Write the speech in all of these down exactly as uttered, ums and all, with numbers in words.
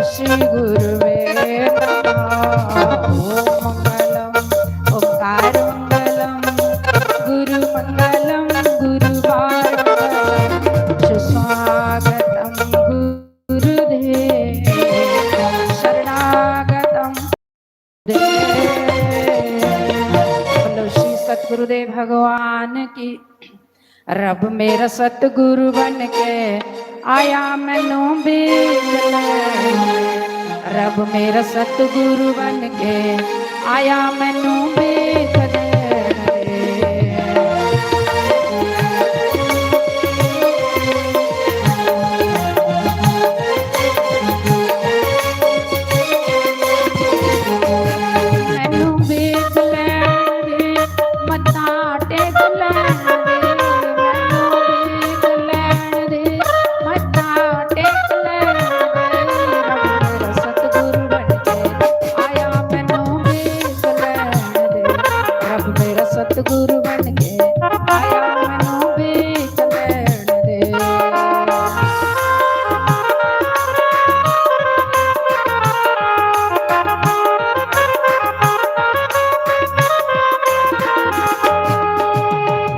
श्री गुरुवे नमः। ओम मंगलम, ओंकार मंगलम, गुरु मंगलम, गुरुवार मंगलम, सुस्वागतम गुरुदेव, शरणागतम। बोलो श्री सतगुरुदेव भगवान की। रब मेरा सतगुरु बन के आया मैनू भी कल्याण। रब मेरा सतगुरु बन के आया मैनू भी कल्याण। मैनू वेख लैण दे, मत्था टेक लैण दे, मैनू वेख लैण दे, मत्था टेक लैण दे। रब मेरा सतगुरु बन के आया, मैनू वेख लैण दे। रब मेरा सतगुरु बन के आया, मैनू वेख लैण दे।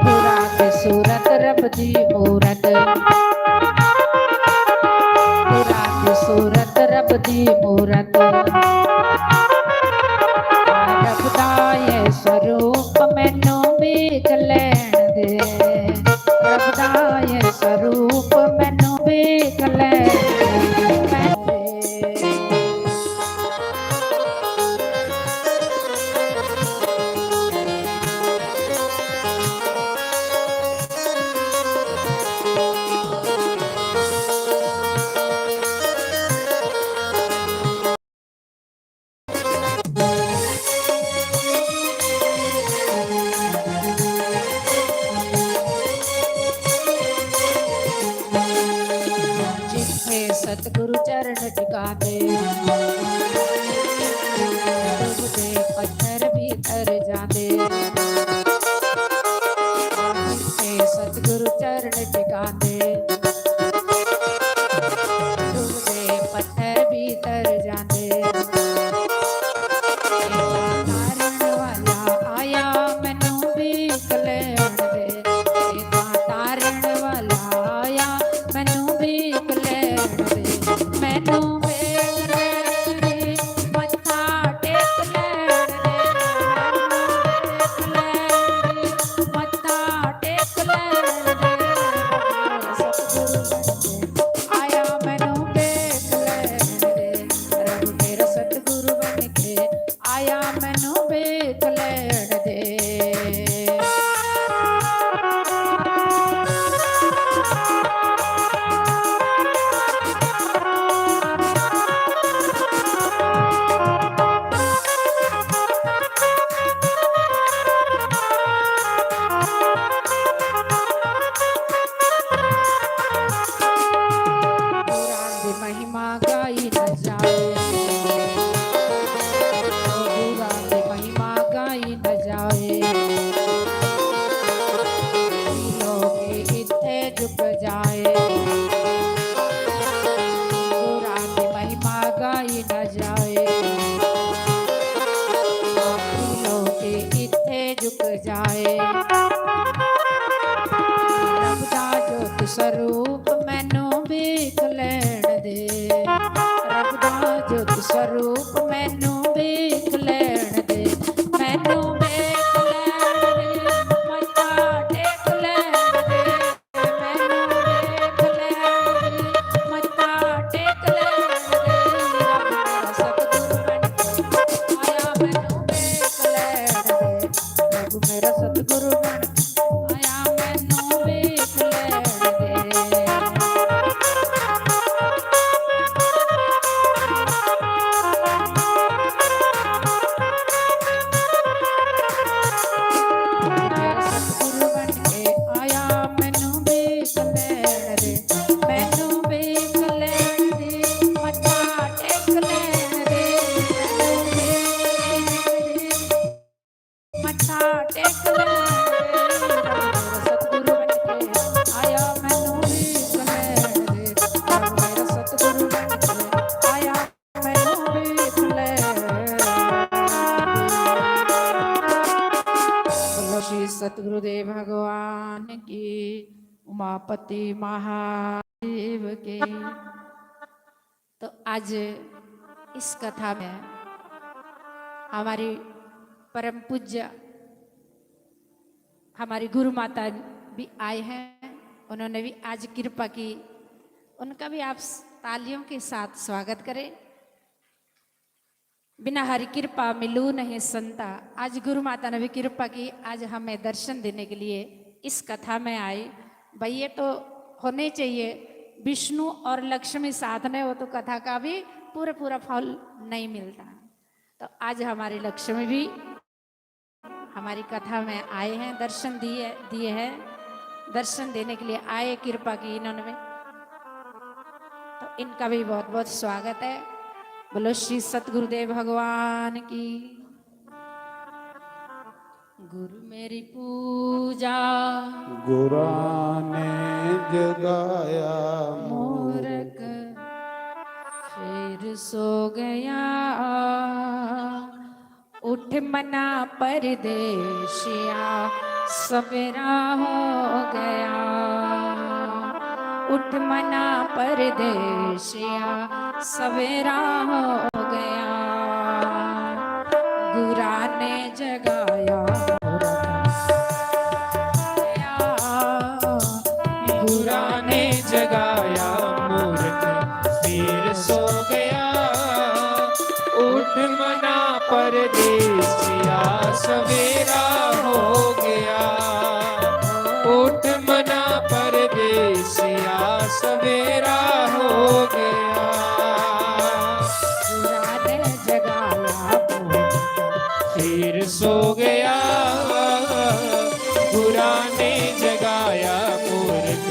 बुरा ते सूरत रब दी मूरत, बुरा ते सूरत रब दी मूरत। रब दा ये स्वरूप मैनू वेख लैण दे, रब दा ये स्वरूप मैनू वेख लैण दे। जित्थे सतगुरु चरण टिकांदे, डुबदे पत्थर भी तर जांदे। जित्थे सतगुरु चरण टिकांदे, डुबदे पत्थर भी तर जांदे। तारण वाला आया, मैनू भी कल्याण दे। तां तारण वाला आया, मैनू वेख लैण दे, मैनू वेख लैण दे, मत्था टेक लैण दे, मैनू वेख लैण दे, मत्था टेक लैण दे। सतगुरु बन के आया, मैनू वेख लैण दे, रब मेरा सतगुरु बन के आया, मैनू वेख लैण दे। गुरां दी महिमा गाई न जाए, गुरां दी महिमा गाई न जाए। लोक इत्थे झुक जाए, गुरां दी महिमा गाई न जाए। लोक इत्थे झुक जाए। रब दा जोत स्वरूप मैनू वेख लैण दे, रब दा जोत स्वरूप मैनू वेख लैण दे, मैनू वेख लैण दे, मत्था टेक लैण दे, मैनू वेख लैण दे, मत्था टेक लैण दे। रब मेरा सतगुरु बन के आया, मैनू वेख लैण दे, रब मेरा सतगुरु बन के आया, मैनू वेख लैण दे। सतगुरुदेव भगवान की, उमापति महादेव के। तो आज इस कथा में हमारी परम पूज्य हमारी गुरु माता भी आए हैं, उन्होंने भी आज कृपा की, उनका भी आप तालियों के साथ स्वागत करें। बिना हरि कृपा मिलू नहीं संता। आज गुरु माता ने भी कृपा की, आज हमें दर्शन देने के लिए इस कथा में आई। भाई, ये तो होने चाहिए, विष्णु और लक्ष्मी साथ में हो तो कथा का भी पूरा पूरा फल नहीं मिलता। तो आज हमारी लक्ष्मी भी हमारी कथा में आए हैं, दर्शन दिए दिए हैं, दर्शन देने के लिए आए, कृपा की इन्होंने भी। तो इनका भी बहुत बहुत स्वागत है। बोलो श्री सतगुरुदेव भगवान की। गुरु मेरी पूजा, गुरां ने जगाया मूरख, फिर सो गया। उठ मना परदेसिया, सवेरा हो गया। उठ मना परदेसिया, सवेरा हो गया। गुरां ने जगाया गुरां ने जगाया मूरख, फिर सो गया। उठ मना परदेसिया, सवेरा हो गया। उठ मना परदेसिया, सवेरा हो गया। गुरां ने जगाया मूरख, फिर सो गया। गुरां ने जगाया मूरख,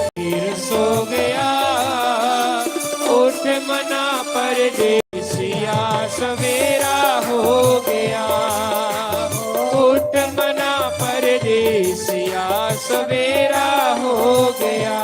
फिर सो गया। उठ मना परदेसिया, सवेरा हो गया। उठ मना परदेसिया, सवेरा हो गया।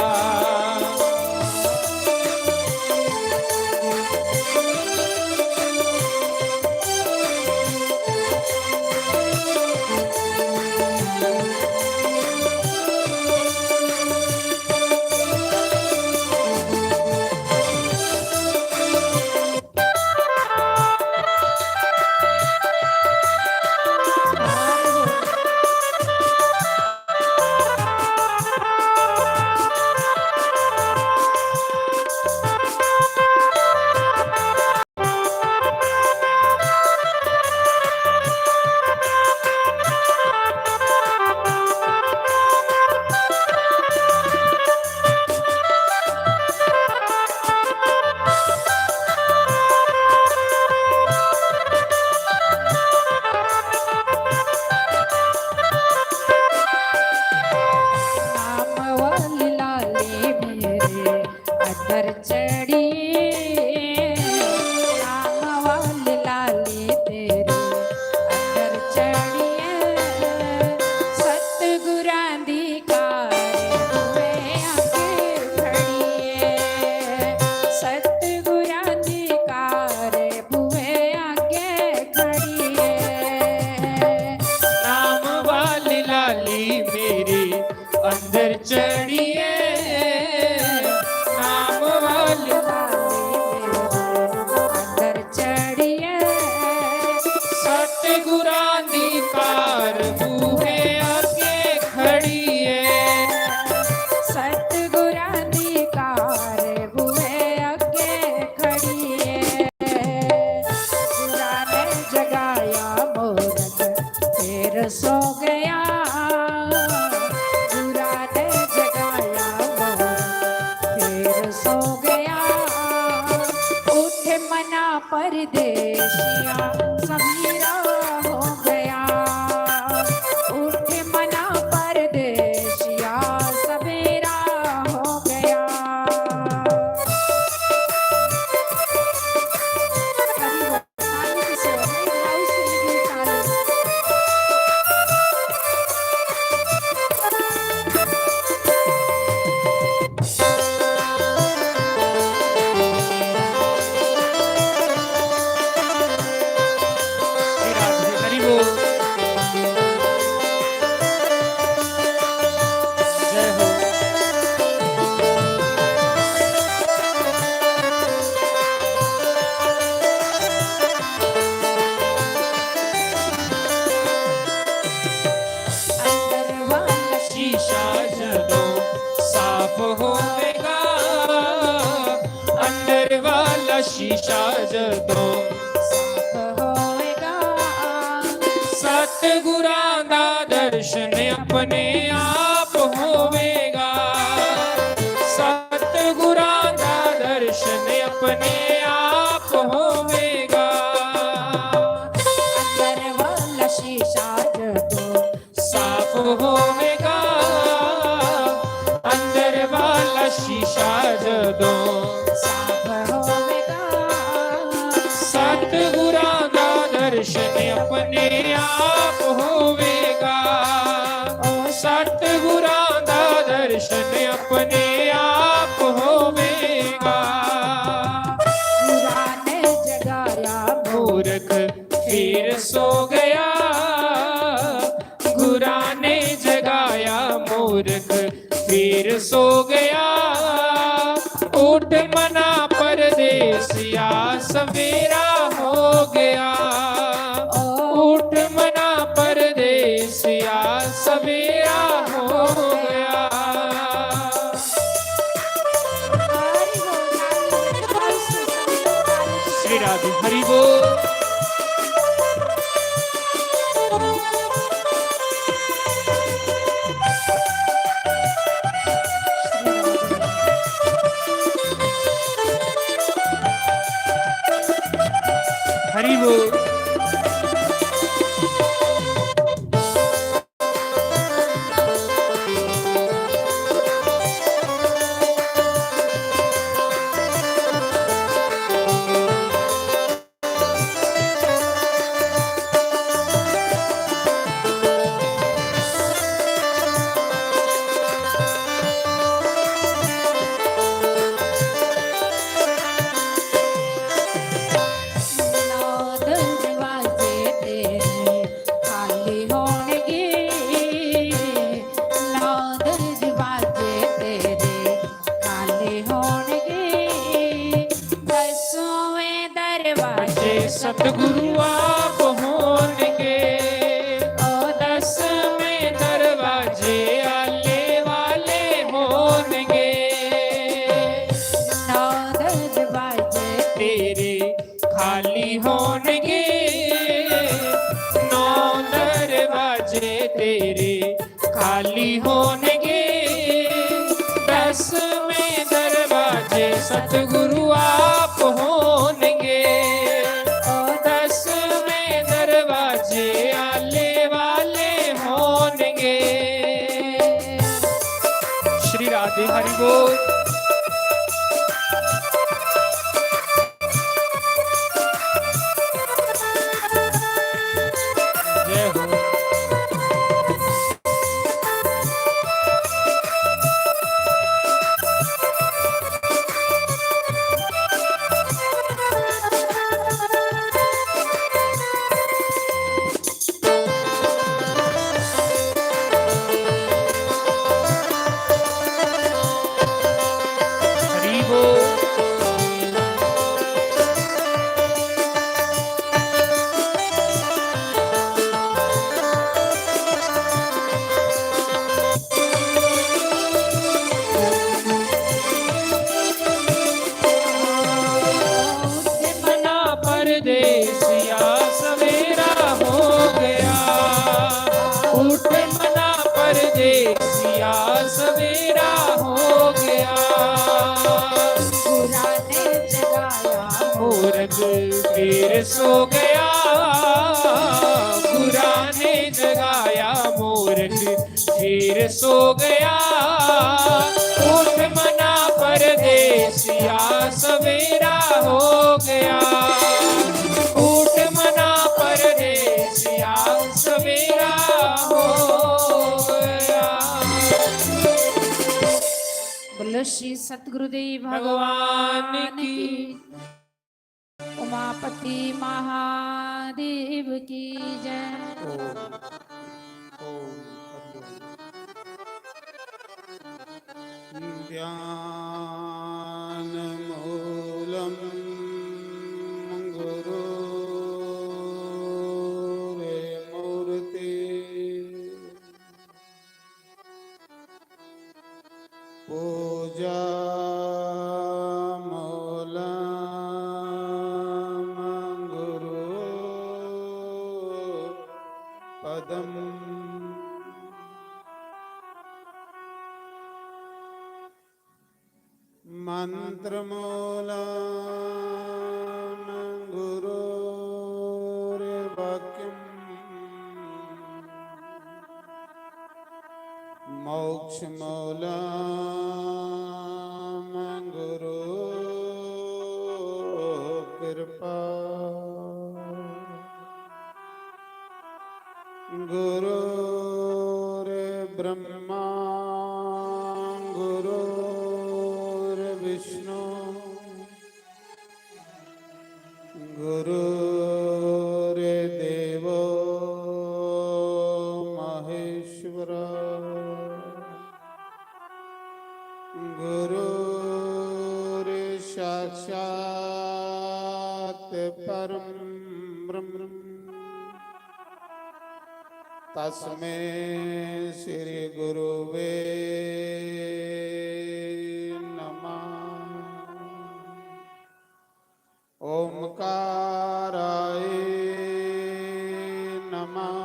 नाम वाली लाली मेरे अधर चढ़िए, नाम वाली लाली तेरी अधर चढ़िए। सतगुरां दी कार बूहे आगे खड़िए, सतगुरां दी कार बूहे आगे खड़िए। नाम वाली लाली मेरी अंदर चढ़िए, नाम वाली लाली मेरी अंदर चढ़िए। सतगुरां दी कार बूहे अगे खड़िए, सतगुरां दी कार बूहे अगे खड़िए। गुरां ने जगाया मूरख, फिर सो गया। गुरां ने जगाया मूरख, फिर सो गया। उठ मना परदेसिया, सवेरा हो गया। उठ मना परदेसिया, सवेरा हो गया। हरि बोल। ਸ਼ੀਸ਼ਾ ਜਦੋਂ ਸਾਫ਼ ਹੋਵੇਗਾ। ਸਤਿਗੁਰਾਂ ਦਾ ਦਰਸ਼ਨ ਆਪਣੇ ਆਪ ਹੋਵੇਗਾ। ਸਤਿਗੁਰਾਂ ਦਾ ਦਰਸ਼ਨ ਆਪਣੇ ਆਪ ਹੋਵੇਗਾ। ਅੰਦਰ ਵਾਲਾ ਸ਼ੀਸ਼ਾ ਜਦੋਂ ਸਾਫ਼ ਹੋਵੇਗਾ। ਅੰਦਰ ਵਾਲਾ ਸ਼ੀਸ਼ਾ ਜਦੋਂ ਸਾਫ਼ ਹੋਵੇਗਾ। ਸਤਿਗੁਰਾਂ ਦਾ ਦਰਸ਼ਨ ਆਪਣੇ ਆਪ ਹੋਵੇਗਾ। ਓ ਸਤਿਗੁਰਾਂ ਦਾ ਦਰਸ਼ਨ ਆਪਣੇ ਆਪ ਹੋਵੇਗਾ। ਗੁਰਾਂ ਨੇ ਜਗਾਇਆ ਮੂਰਖ, ਫਿਰ ਸੋ ਗਿਆ। ਗੁਰਾਂ ਨੇ ਜਗਾਇਆ ਮੂਰਖ, ਫਿਰ ਸੋ ਗਿਆ। ਉੱਠ ਮਨਾ ਪਰਦੇਸਿਆ, ਸਵੇਰਾ ਹੋ ਗਿਆ। ਉੱਠ ਮਨਾ ਪਰਦੇਸਿਆ, ਸਵੇਰਾ ਹੋ ਗਿਆ। श्री राधे हरि बोल। हरि बोल। ਸਤਿਗੁਰੂ ਆਪ ਹੋਣਗੇ। ਓ ਦਸਵੇਂ ਦਰਵਾਜ਼ੇ ਆਲੇ ਵਾਲੇ ਹੋਣਗੇ। ਨੌ ਦਰਵਾਜ਼ੇ ਤੇਰੇ ਖਾਲੀ ਹੋਣਗੇ। ਨੌ ਦਰਵਾਜ਼ੇ ਤੇਰੇ ਖਾਲੀ ਹੋਣਗੇ। ਦਸਵੇਂ ਦਰਵਾਜ਼ੇ ਸਤਿਗੁਰੂ ਆਪ ਹੋਣਗੇ। ਓ ਦਸਵੇਂ ਦਰਵਾਜ਼ੇ ਆਲੇ ਵਾਲੇ ਹੋਣਗੇ। श्री राधे हरि बोल। जय हो। ਮਨਾ ਪਰਦੇਸਿਆ ਸਵੇਰਾ ਹੋ ਗਿਆ। ਉੱਠ ਮਨਾ ਪਰਦੇਸਿਆ ਸਵੇਰਾ ਹੋ ਗਿਆ। ਗੁਰਾਂ ਨੇ ਜਗਾਇਆ ਮੂਰਖ, ਫਿਰ ਸੋ ਗਿਆ। ਗੁਰਾਂ ਨੇ ਜਗਾਇਆ ਮੂਰਖ, ਫਿਰ ਸੋ ਗਿਆ। ਉੱਠ ਮਨਾ ਪਰਦੇਸਿਆ ਸਵੇਰਾ ਹੋ ਗਿਆ। ਉੱਠ ਮਨਾ ਪਰਦੇਸਿਆ ਸਵੇਰਾ ਹੋ ਗਿਆ। बोलो श्री सतगुरुदेव भगवान की। उमापति महादेव की जय। ओम, ओम, हरि ओम। ध्यानमूलं गुरोरे मूर्ति। पूजा मूलं पदम्। मन्त्रमूलं गुरोर्वाक्यम्। मोक्षमूलं गुरोः कृपा। गुरोर्ब्रह्मा गुरोर्विष्णु गुरोर्देवो महेश्वर। गुरोर्साक्षात् परं ब्रह्म। तस्मै श्री गुरुवे नमः। ओमकाराय नमः।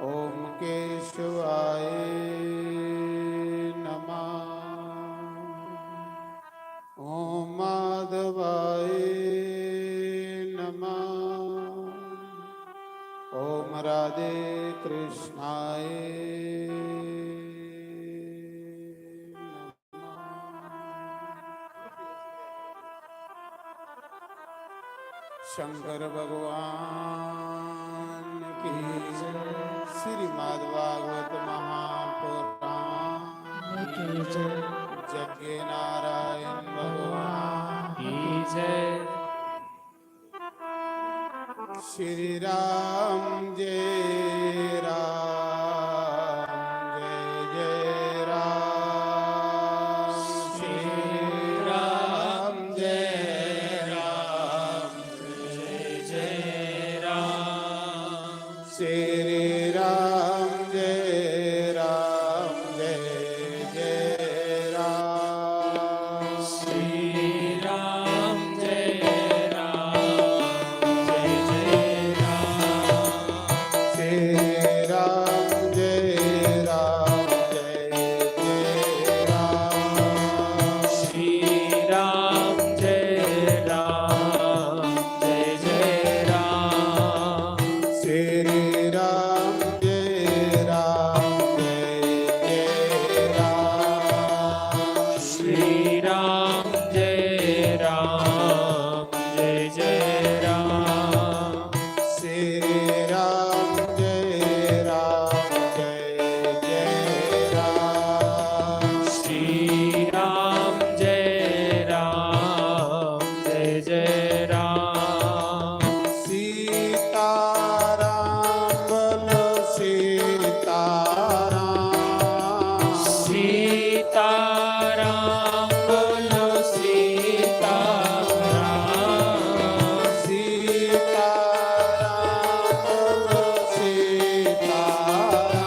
ओम केशवाय नमः। ओम माधवाय नमः। ओम राधे कृष्णाय नमः। शंकर भगवान की जय। श्रीमद् भागवत महापुराण की जय। जग्गे नारायण भगवान की जय। श्री राम जय राम जय जय राम। श्री राम जय राम जय जय राम। श्री राम जय राम जय जय राम। श्री राम जय राम जय जय राम। श्री राम जय राम जय जय राम। श्री राम जय राम जय जय राम। श्री राम जय राम जय जय राम। श्री राम जय राम जय जय राम। श्री राम जय राम जय जय राम। श्री राम जय राम जय जय राम। सीताराम बोलो सीताराम। सीताराम बोलो सीताराम। सीताराम बोलो सीताराम।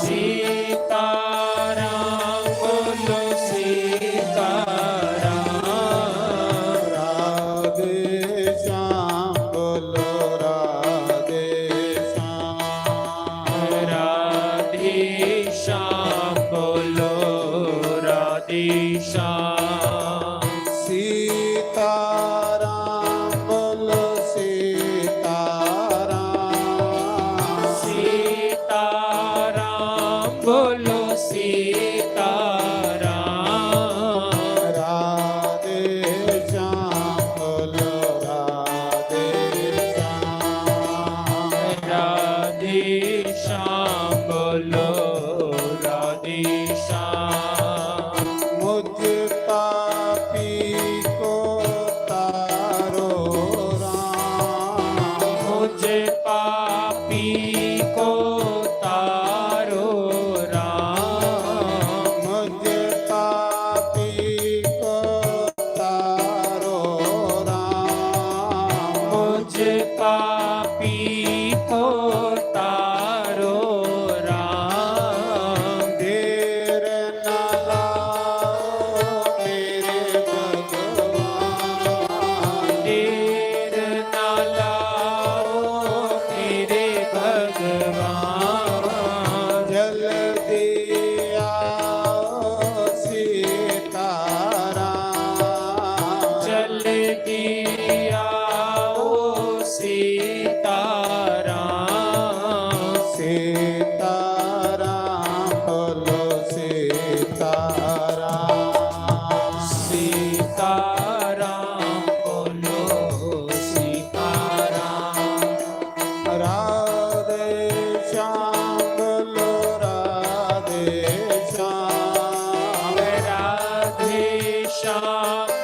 सीताराम बोलो सीताराम। राधे श्याम बोलो राधे श्याम। राधे श्याम बोलो राधे श्याम। सीताराम बोलो सीताराम। सीताराम बोलो सीताराम। राधे श्याम बोलो राधे श्याम। राधे श्याम बोलो राधे श्याम। मुझ पापी को तारो राम। मुझ पापी को तारो राम। मुझ पापी को तारो राम। मुझ पापी को तारो राम। देर न लाओ मेरे भगवान। देर न लाओ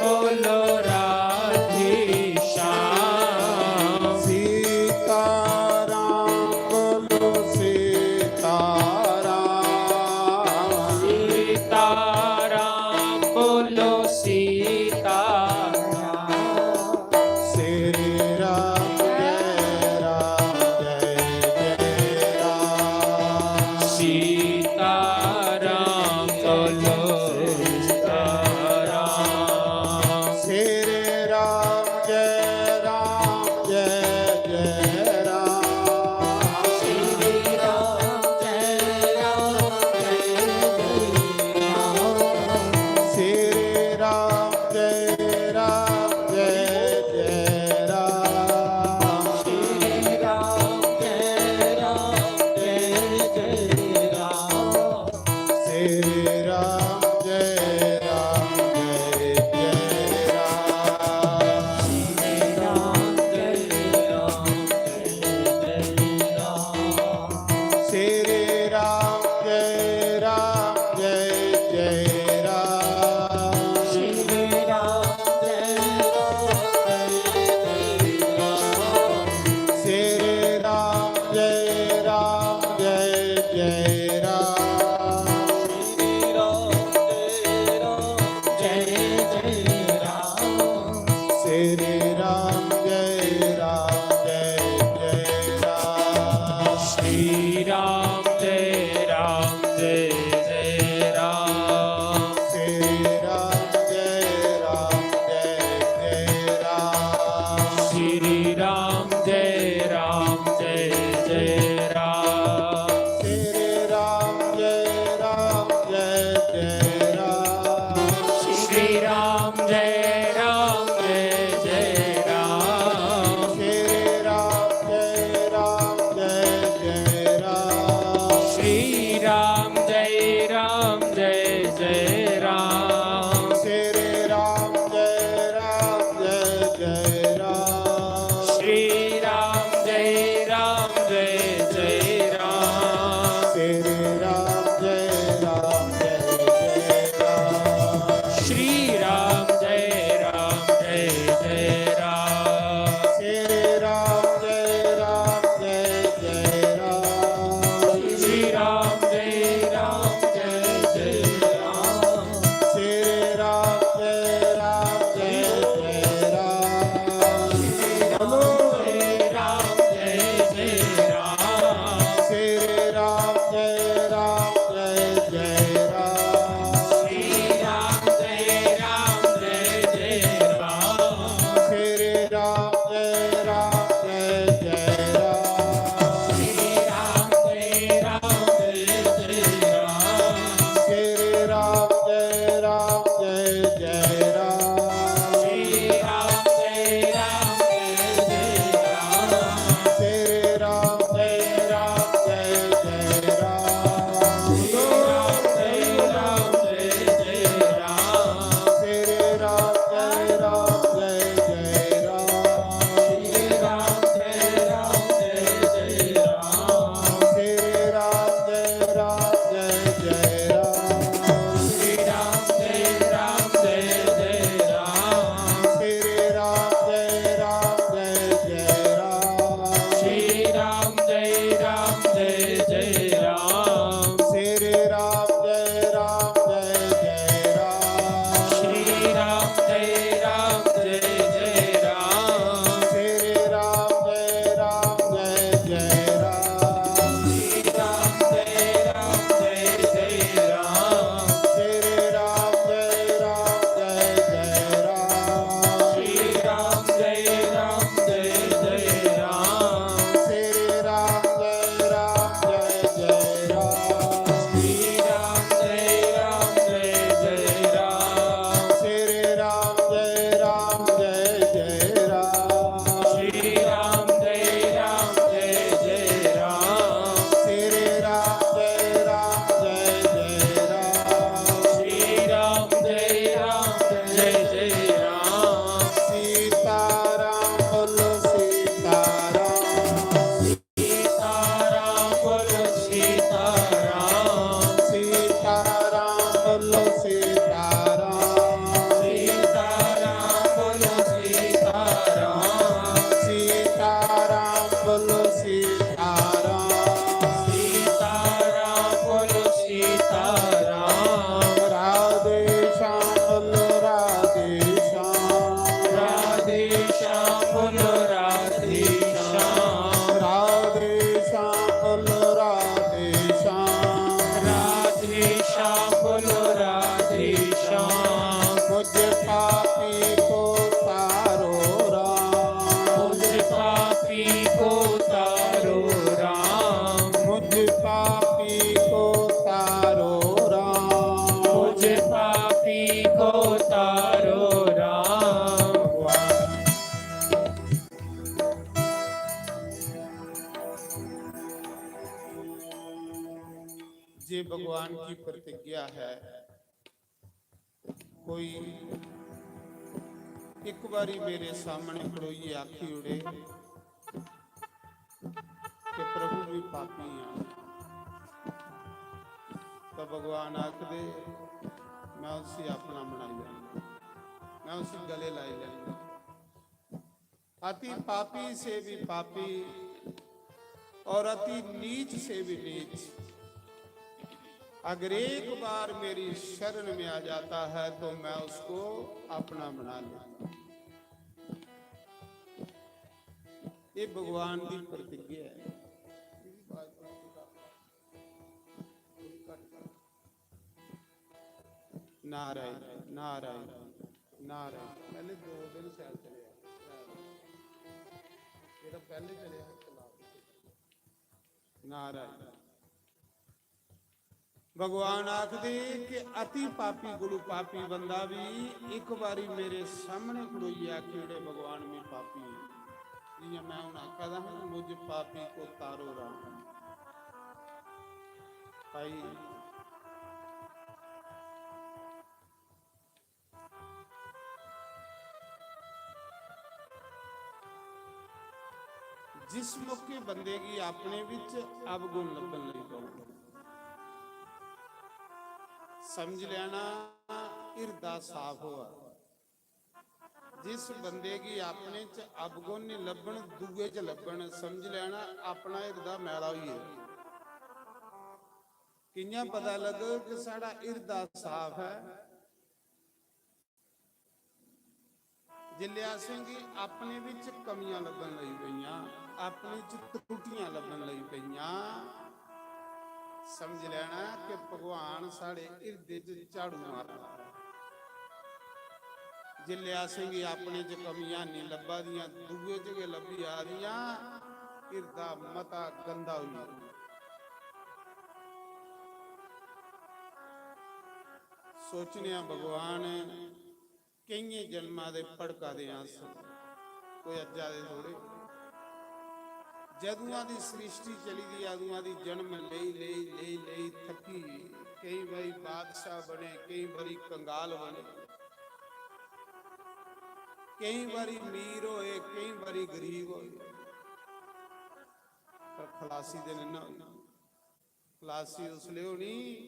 बोलो राधे श्याम। सीताराम बोलो सीताराम। सीताराम बोलो सीताराम। श्री राम जय राम जय जय राम। सीताराम बोलो सीताराम। श्री राम जय राम जय जय राम। श्री राम जय राम जय जय राम। श्री राम जय राम जय जय राम। श्री राम जय राम जय जय राम। श्री राम जय राम जय जय राम। श्री राम जय राम जय जय राम। श्री राम जय राम जय जय राम। श्री राम जय राम जय जय राम। श्री राम जय राम जय जय राम। श्री राम जय राम जय जय राम। श्री राम जय राम जय जय राम। श्री राम जय राम जय जय राम। श्री राम जय राम जय जय राम। श्री राम जय राम जय जय राम। श्री राम जय राम जय जय राम। श्री राम जय राम जय जय भगवान की प्रतिज्ञा है, कोई एक बारी मेरे सामने खड़ोइयै आखी उड़े कि प्रभु, मैं पापी हां, तो भगवान आखदे, मैं उसी अपना बनाई लैना, मैं उसी गले लाई लैना। अति पापी से भी पापी और अति नीच से भी नीच, अगर एक बार मेरी शरण में आ जाता है तो मैं उसको अपना बना लेता हूं। ये भगवान की प्रतिज्ञा है। नारायण, नारायण, नारायण। पहले दो दिन शायद चले, जेह्ड़ा पहले चले, नारायण। भगवान आखदे कि अति पापी कोलू पापी बंदा भी एक बारी मेरे सामने खड़ोइयै आखी ओड़े, "भगवान, मैं पापी हां।" जियां मैं हुन आखा दा हां, "मुझ पापी को तारो राम।" भाई, जिस मौके बंदे गी अपने विच अवगुण लब्भन लगी पौंदे, समझ लैना हिरदा साफ होआ। जिस बंदे गी अपने च अवगुण नहीं लब्भन, दूए च लब्भन, समझ लैना अपना हिरदा मैला होई गेदा। कियां पता लग्ग कि साढ़ा हिरदा साफ ऐ? जिसलै असेंगी अपने बिच कमियां लब्भन लगी पेइयां, अपने च त्रुटियां लब्भन लगी पेइयां, समझ लैना कि भगवान साढ़े हिरदे च झाड़ू मारा दा। जिसलै असेंगी अपने च कमियां नेईं लब्भा दियां, दूए च गै लब्भी जा दियां, हिरदा मता गंदा होई जंदा। सोचने आं, भगवान, केइयें जन्मां दे भड़का दे आं अस, कोई अज्जा दे थोड़े। जदुआं दी सृष्टि चली दी, अदुआं दी जन्म लेई, लेई, लेई, लेई थकी। केई बारी बादशाह बने, केई बारी कंगाल बने, केई बारी अमीर होए, केई बारी गरीब होए, पर खलासी ते नेईं ना होई। खलासी उसले होनी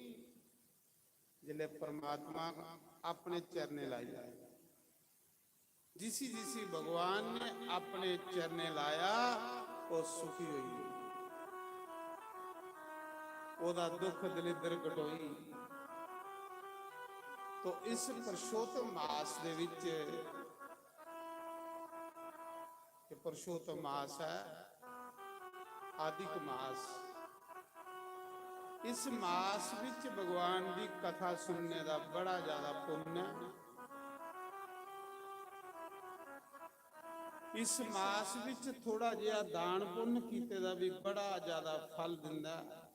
जिसलै परमात्मा अपने चरणें लाई लै। जिसी जिसी भगवान ने अपने चरणें लाया, ओह् सुखी होई गेआ, ओह्दा दुख दलिद्र कटोई। तो इस पुरुषोत्तम मास दे विच, ये पुरुषोत्तम मास है, आदिक मास। इस मास विच भगवान दी कथा सुनने दा बड़ा ज्यादा पुण्य है। इस मास विच थोड़ा जिहा दान पुण्य कीते दा भी बड़ा ज्यादा फल दिंदा है।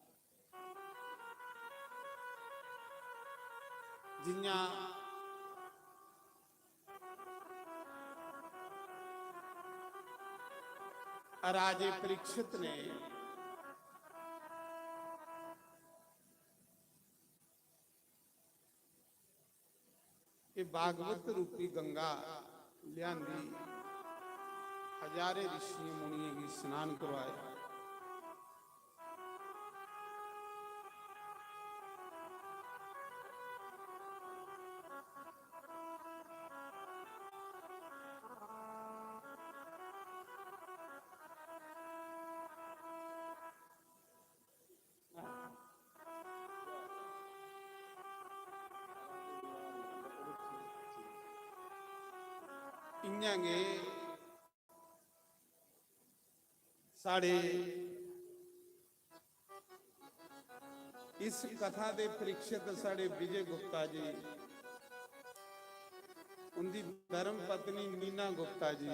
जियां राजे परीक्षित ने ये भागवत रूपी गंगा लियांदी, हजारे ऋषियें मुनियें गी स्नान करवाया। इयां गै साढ़े इस कथा दे परीक्षक साढ़े विजय गुप्ता जी, उंदी धर्म पत्नी मीना गुप्ता जी,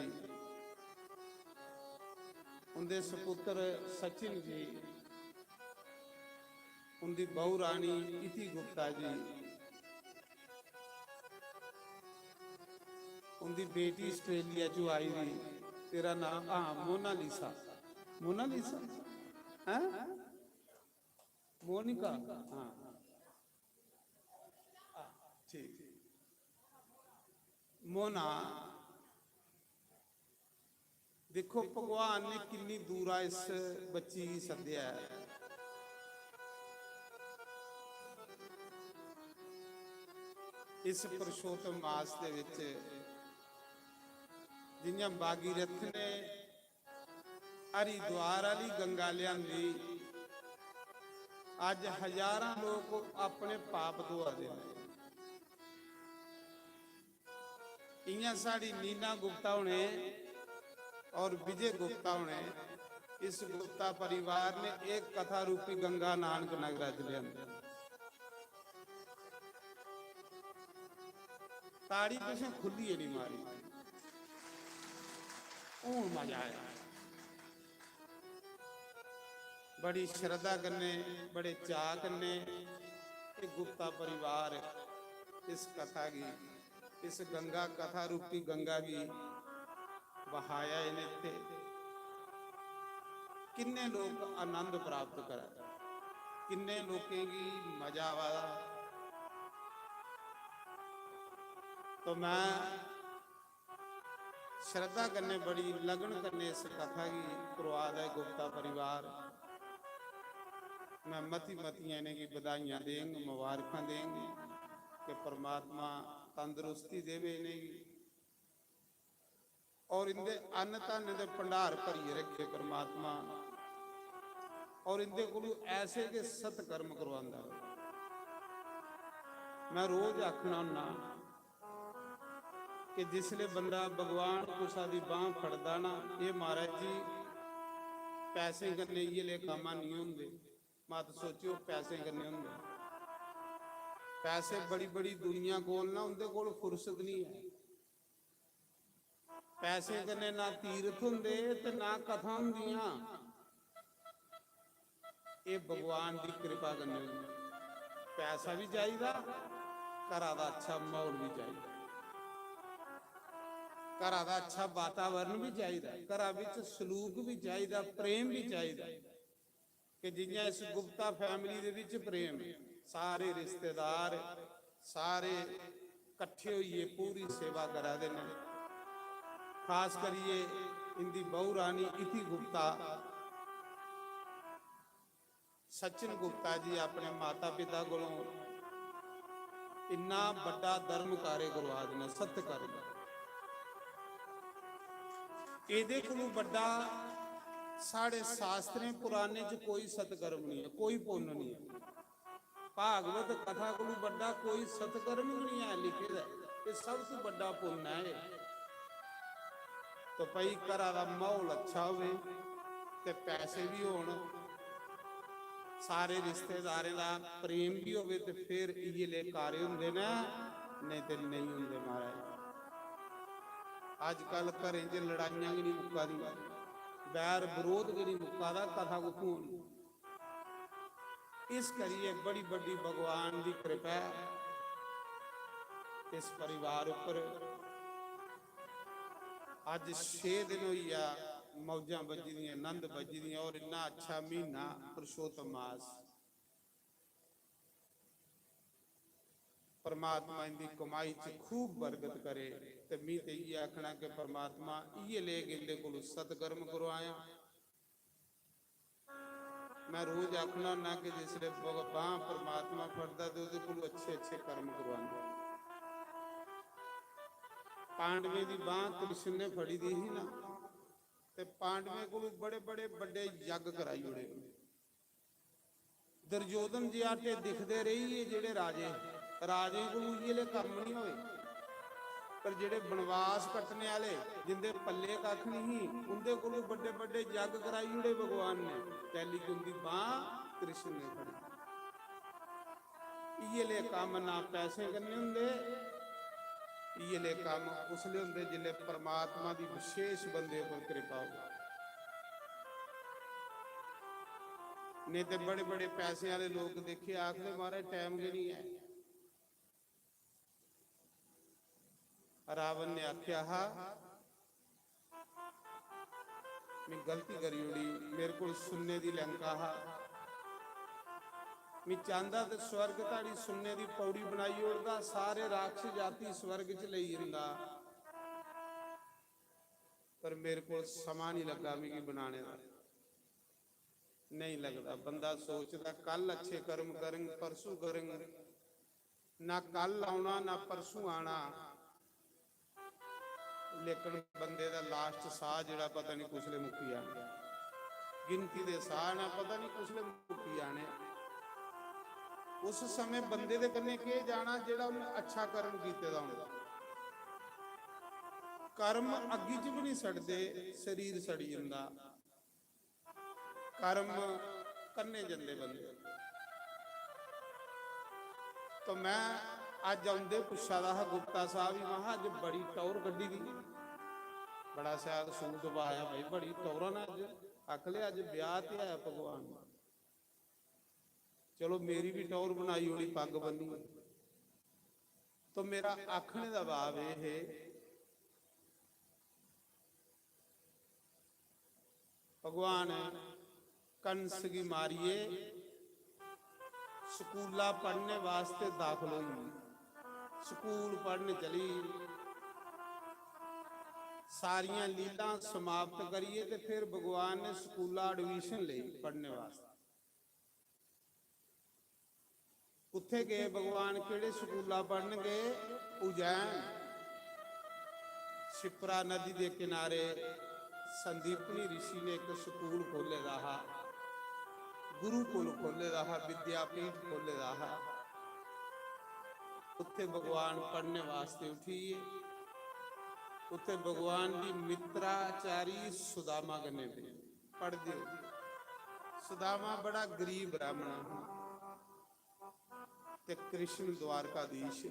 उंदे सपुत्र सचिन जी, उंदी बहू रानी इति गुप्ता जी, उंदी बेटी ऑस्ट्रेलिया चों आई दी, तेरा नाम, हाँ, मोनालिसा, मोनालिसा, हैं? मोनिका, हाँ, ठीक। मोहना, दिक्खो भगवान ने किन्नी दूरा इस बच्ची गी सद्देआ ऐ। इस पुरुषोत्तम मास दे विच जियां भागीरथ ने हरिद्वार आह्ली गंगा लेआंदी, अज्ज हजारां लोक अपने पाप धोआ दे न। इयां साढ़ी नीना गुप्ता होने और विजय गुप्ता होने, इस गुप्ता परिवार ने एक कथा रूपी गंगा नानक नगरा च लेआंदी। ताड़ी तुसें खुल्लियै निं मारी, हून मजा आया। बड़ी श्रद्धा कन्नै, बड़े चाऽ कन्नै एह् गुप्ता परिवार इस कथा गी, इस गंगा, कथा रूपी गंगा गी बहाया इ'नें इत्थै। किन्ने लोक आनंद प्राप्त करा दे, किन्ने लोकें गी मजा आवा दा। तो मैं श्रद्धा कन्नै, बड़ी लगन कन्नै इस कथा गी करवा दा ऐ गुप्ता परिवार। मैं मती मतियां इ'नेंगी बधाइयां देंग, मुबारखां देंग कि परमात्मा तंदरुस्ती देवे इ'नेंगी और इंदे अन्न धन दे भंडार भरियै रखे परमात्मा, और इंदे कोलू ऐसे गै सत्कर्म करवांदा रहे। मैं रोज आखना हुन्ना कि जिसले बंदा भगवान कुसा दी बांह फड़दा ना, एह् महाराज जी, पैसें कन्नै इ'यै ले कम्म नेईं होंदे। मत सोचेओ पैसें कन्नै होंदे। पैसे बड़ी बड़ी दुनिया कोल ना, उंदे कोल फुर्सत नहीं है। पैसें कन्नै ना तीर्थ होंदे ते ना कथा होंदियां। एह् भगवान दी कृपा कन्नै होंदी। पैसा भी चाहिदा, घरा दा अच्छा म्हौल भी चाहिदा, घरा दा अच्छा वातावरण भी चाहिदा, घरा बिच सलूक भी चाहिदा, प्रेम भी चाहिदा। कि जियां इस गुप्ता family दे बिच प्रेम, सारे रिश्तेदार, सारे कट्ठे होइयै पूरी सेवा करा दे न। खास करियै इंदी बहू रानी इति गुप्ता, सचिन गुप्ता जी अपने माता पिता कोलों इन्ना बड्डा धर्म कार्य करवा दे न, सत्य कार्य। एह्दे कोलू बड्डा साढ़े शास्त्रें पुराणें च कोई सत्कर्म नहीं है, कोई पुण्य नहीं है। भागवत कथा कोलू बड्डा कोई सत्कर्म भी नहीं है लिखे दा। ये सब तू बड्डा पुण्य है। तो भाई, घरा दा म्हौल अच्छा होवे ते पैसे भी होन, सारे रिश्तेदारें दा प्रेम भी होवे ते फिर इ'यै ले कार्य होंदे न, नेईं ते नेईं होंदे महाराज। अजकल घरें च लड़ाइयां गै नहीं मुक्का दियां, बैर बरोध गै नहीं मुक्का दा, कथा कुत्थूं होनी? इस करियै बड़ी बड्डी भगवान दी कृपा ऐ इस परिवार उप्पर। अज्ज छे दिन होई गेआ, मौजां बज्जी दियां, नंद बज्जी दियां, और इन्ना अच्छा म्हीना पुरुषोत्तम मास। परमात्मा इंदी कमाई च खूब बरकत करे। ते मी ते इ'यै आखना कि परमात्मा इ'यै लेख इंदे कोलू सत्कर्म करवाया। मैं रोज आखना होन्ना कि जिसले ब-, बांह परमात्मा फड़दा ते ओहदे कोलू अच्छे अच्छे कर्म करवांदा। पांडवें दी बांह कृष्ण ने फड़ी दी ही ना, ते पांडवें कोलू बड़े बड़े बड्डे यज्ञ कराई ओड़े। दुर्योधन जी आटे दिखदे रेही, एह् जेह्ड़े राजे, राजें कोलू इ'यै ले कम्म निं होए। पर जेह्ड़े बनवास कट्टने आह्ले, जिंदे पल्ले कक्ख निं ही, उंदे कोलू बड्डे बड्डे जग कराई ओड़े भगवान ने। कैली कि उंदी बांह कृष्ण ने फड़ी। इ'यै ले कम्म ना पैसें कन्नै होंदे, इ'यै ले कम्म उसले होंदे जिसले परमात्मा दी विशेष बंदे उप्पर कृपा हो। नेईं ते बड़े बड़े पैसे आह्ले लोक दिक्खे, आखदे, "महाराज, टैम गै निं ऐ।" रावण ने आखेआ हा, "में गलती करी ओड़ी, मेरे कोल सुन्ने दी लंका हा, मैं चांहदा ते स्वर्ग धोड़ी सुन्ने दी पौड़ी बनाई ओड़दा, सारे राक्षस जाति स्वर्ग च लेई जंदा, पर मेरे कोल समां नहीं लग्गा मिगी बनाने दा। नहीं लगदा। बंदा सोचदा, "कल अच्छे कर्म करंग, परसों करंग।" ना कल औना, ना परसों आना, लेकिन बंदे दा last साह जेह्ड़ा पता नहीं कुसलै मुक्की जाना, गिनती दे साह ना पता नहीं कुसलै मुक्की जाने। उस समें बंदे दे कन्नै केह् जाना जेह्ड़ा उन्नै अच्छा कर्म कीते दा होंदा। कर्म अग्गी च बी नहीं सड़दे, शरीर सड़ी जंदा। कर्म कन्नै जंदे बंदे। तो मैं अज्ज औंदे पुच्छा दा हा गुप्ता साहब गी, महा अज्ज बड़ी टौर कड्ढी दी, बड़ा शैल सूट पाया भाई, बड़ी टौरा ना अज्ज। आखले अज्ज ब्याह ते है भगवान दा। चलो मेरी भी टौर बनाई ओड़ी पग्ग बन्नी। तो मेरा आखने दा भाव एह् है, भगवान कंस गी मारियै स्कूला पढ़ने वास्ते दाखल होई, स्कूल पढ़न चली। सारियां लीलां समाप्त करियै ते फिर भगवान ने स्कूला admission लेई पढ़ने वास्ते। कुत्थे गए भगवान, केड़े स्कूला पढ़न गए? उज्जैन। शिप्रा नदी दे किनारे संदीपनी ऋषि ने एक स्कूल खोले दा हा, गुरुकुल खोले दा हा, विद्यापीठ खोले दा हा। उत्थे भगवान पढ़ने वास्ते उठिये। उत्थे भगवान दी मित्राचारी सुदामा कन्ने भी पढ़दे हो। सुदामा बड़ा गरीब ब्राह्मण हा ते कृष्ण द्वारकाधीश।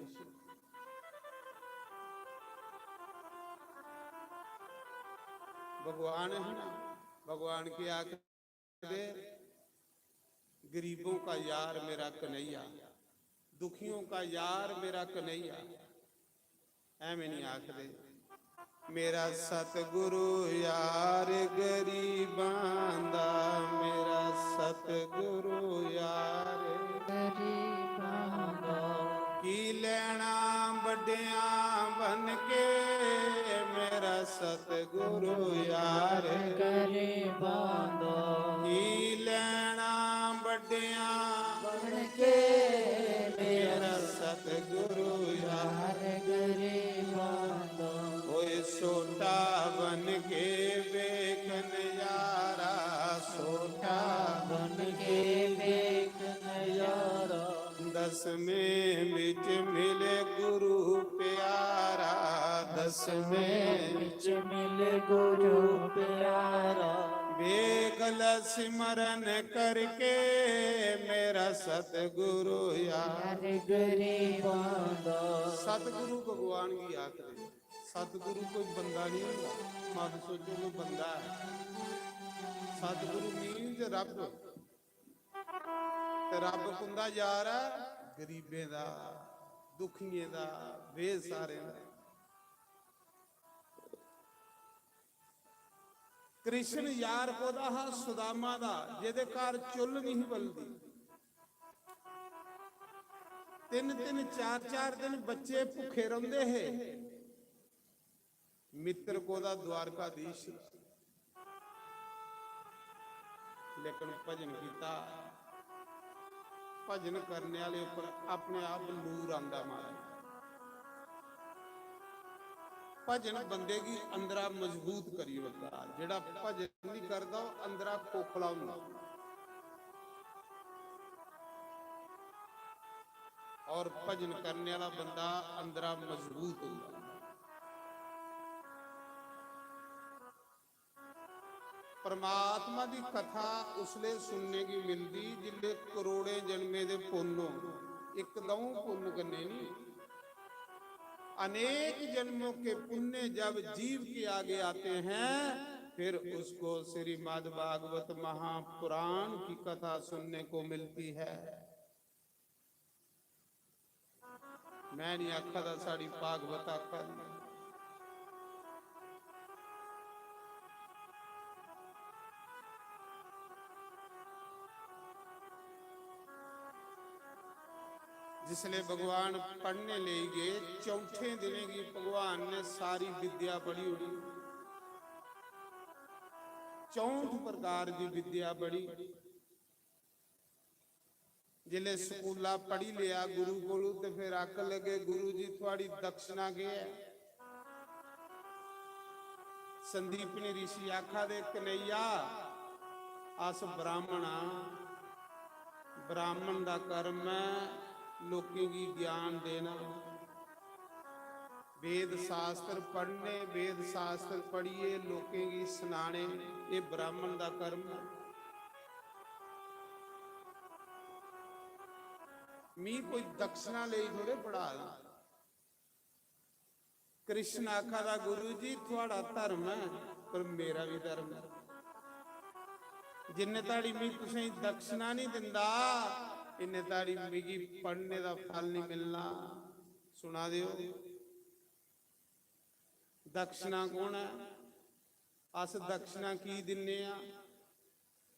भगवान है ना, भगवान के आखदे, "गरीबों का यार मेरा कन्हैया, दुखियों का यार मेरा कन्हैया।" ਐਵੇਂ ਨਹੀਂ ਆਖਦੇ। "ਮੇਰਾ ਸਤਿਗੁਰੂ ਯਾਰ ਗਰੀਬਾਂ ਦਾ, ਮੇਰਾ ਸਤਿਗੁਰੂ ਯਾਰ।" ਗਰੀਬਾਂ ਦਾ ਕੀ ਲੈਣਾ ਵੱਡਿਆਂ ਬਣ ਕੇ, ਮੇਰਾ ਸਤਿਗੁਰੂ ਯਾਰ। ਗਰੀਬਾਂ ਦਾ ਕੀ ਲੈਣਾ ਵੱਡਿਆਂ ਬਣ ਕੇ, ਮੇਰਾ ਸਤਿਗੁਰੂ ਯਾਰ। ਯਾਰ ਗਰੀਬਾਂ ਦਾ ਓਏ ਛੋਟਾ ਬਣ ਕੇ ਵੇਖ ਨਜ਼ਾਰਾ, ਛੋਟਾ ਬਣ ਕੇ ਵੇਖ ਨਜ਼ਾਰਾ। ਦਸਵੇਂ ਵਿੱਚ ਮਿਲੇ ਗੁਰੂ ਪਿਆਰਾ, ਦਸਵੇਂ ਵਿੱਚ ਮਿਲੇ ਗੁਰੂ ਪਿਆਰਾ। ਵੇਖ ਲੈ ਸਿਮਰਨ ਕਰਕੇ, ਮੇਰਾ ਸਤਿਗੁਰੂ ਯਾਰ। ਯਾਰ ਗਰੀਬਾਂ ਦਾ ਸਤਿਗੁਰੂ ਭਗਵਾਨ ਕੀ ਆਖਦੇ। ਸਤਿਗੁਰੂ ਕੋਈ ਬੰਦਾ ਨਹੀਂ ਹੁੰਦਾ। ਮਤ ਸੋਚੋ ਕੋਈ ਬੰਦਾ ਹੈ। ਸਤਿਗੁਰੂ ਮੀਨਸ ਰੱਬ। ਤੇ ਰੱਬ ਕੁੰਦਾ ਯਾਰ ਹੈ ਗਰੀਬੇ ਦਾ, ਦੁਖੀਏ ਦਾ, ਬੇਸਹਾਰੇ ਦਾ। ਕ੍ਰਿਸ਼ਨ ਯਾਰ ਕੋਦਾ ਹਾ? ਸੁਦਾਮਾ ਦਾ, ਜਿਹਦੇ ਘਰ ਚੁੱਲ੍ਹ ਨਹੀਂ ਬਲਦੀ। ਤਿੰਨ ਤਿੰਨ ਚਾਰ ਚਾਰ ਦਿਨ ਬੱਚੇ ਭੁੱਖੇ ਰਹਿੰਦੇ ਹੈ। ਮਿੱਤਰ ਕੋਦਾ? ਦਵਾਰਕਾਧੀਸ਼। ਲੇਕਿਨ ਭਜਨ ਕੀਤਾ। ਭਜਨ ਕਰਨੇ ਵਾਲੇ ਉੱਪਰ ਆਪਣੇ ਆਪ ਲੂਰ ਆਂਦਾ ਮਾਰਾ। ਭਜਨ ਬੰਦੇ ਕੀ ਅੰਦਰਾ ਮਜ਼ਬੂਤ ਕਰੀ ਹੁੰਦਾ। ਜਿਹੜਾ ਭਜਨ ਨਹੀਂ ਕਰਦਾ, ਉਹ ਅੰਦਰਾ ਖੋਖਲਾ ਹੁੰਦਾ। ਔਰ ਭਜਨ ਕਰਨੇ ਵਾਲਾ ਬੰਦਾ ਅੰਦਰਾ ਮਜ਼ਬੂਤ ਹੁੰਦਾ। ਪਰਮਾਤਮਾ ਦੀ ਕਥਾ ਉਸਲੇ ਸੁਣਨੇ ਕੀ ਮਿਲਦੀ, ਜਿੱਲੇ ਕਰੋੜੇ ਜਨਮੇ ਦੇ ਪੁੰਨ ਹੋ। ਇੱਕ ਦਊ ਪੁੰਨ ਕਰਨੇ ਨਹੀਂ, अनेक जन्मों के पुण्य जब जीव के आगे आते हैं, फिर उसको श्रीमद् भागवत महापुराण की कथा सुनने को मिलती है। मैं नहीं आखा दा, साड़ी भागवत आखा दी। जिसले भगवान पढ़ने लेई गे, चौंठे दिनें गी भगवान ने सारी विद्या पढ़ी ओड़ी। चौंठ प्रकार दी विद्या पढ़ी। जिसले स्कूला पढ़ी लिया गुरु कोलू, ते फिर आखन लगे, "गुरु जी, थुआड़ी दक्षिणा केह् ऐ?" संदीपनी ऋषि आखा दे, "कन्हैया, अस ब्राह्मण आं, ब्राह्मण दा कर्म ऐ लोकें गी ज्ञान देना, वेद शास्त्र पढ़ने, वेद शास्त्र पढ़ियै लोकें गी सनाने, एह् ब्राह्मण दा कर्म ऐ। मी कोई दक्षिणा लेई थोड़े पढ़ा दा।" कृष्ण आखा दा, "गुरु जी, थुआड़ा धर्म ऐ, पर मेरा भी धर्म ऐ। जिन्ने धड़ी मी तुसें गी दक्षिणा नहीं दिंदा, इन्ने धड़ी मिगी पढ़ने दा फल नहीं मिलना।" सुना दे ओ, दक्षिणा कौन ऐ? अस दक्षिणा की दिन्ने आं?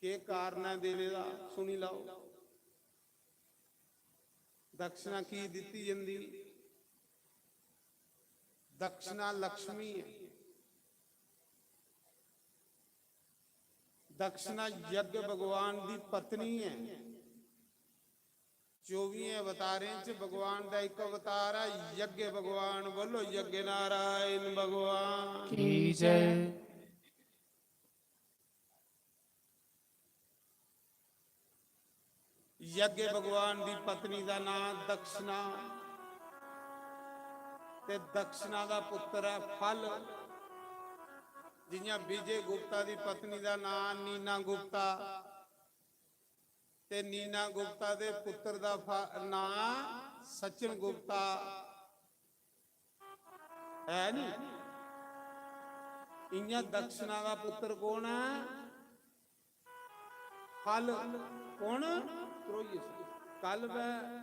केह् कारण ऐ देने दा? सुनी लैओ। दक्षिणा की दित्ती जंदी? दक्षिणा लक्ष्मी ऐ। दक्षिणा यज्ञ भगवान दी पत्नी ऐ। चौबियें अवतारें च भगवान दा इक अवतार ऐ यज्ञ भगवान। बोलो, यज्ञ नारायण भगवान की जय। यज्ञ भगवान दी पत्नी दा नां दक्षिणा, ते दक्षिणा दा पुत्तर ऐ फल। जियां विजय गुप्ता दी पत्नी दा नां नीना गुप्ता, ते नीना गुप्ता दे पुत्तर दा फा-, नां सचिन गुप्ता। है नी? इयां दक्षिणा दा पुत्तर कौन ऐ? फल। कौन? त्रोहिये। कल मैं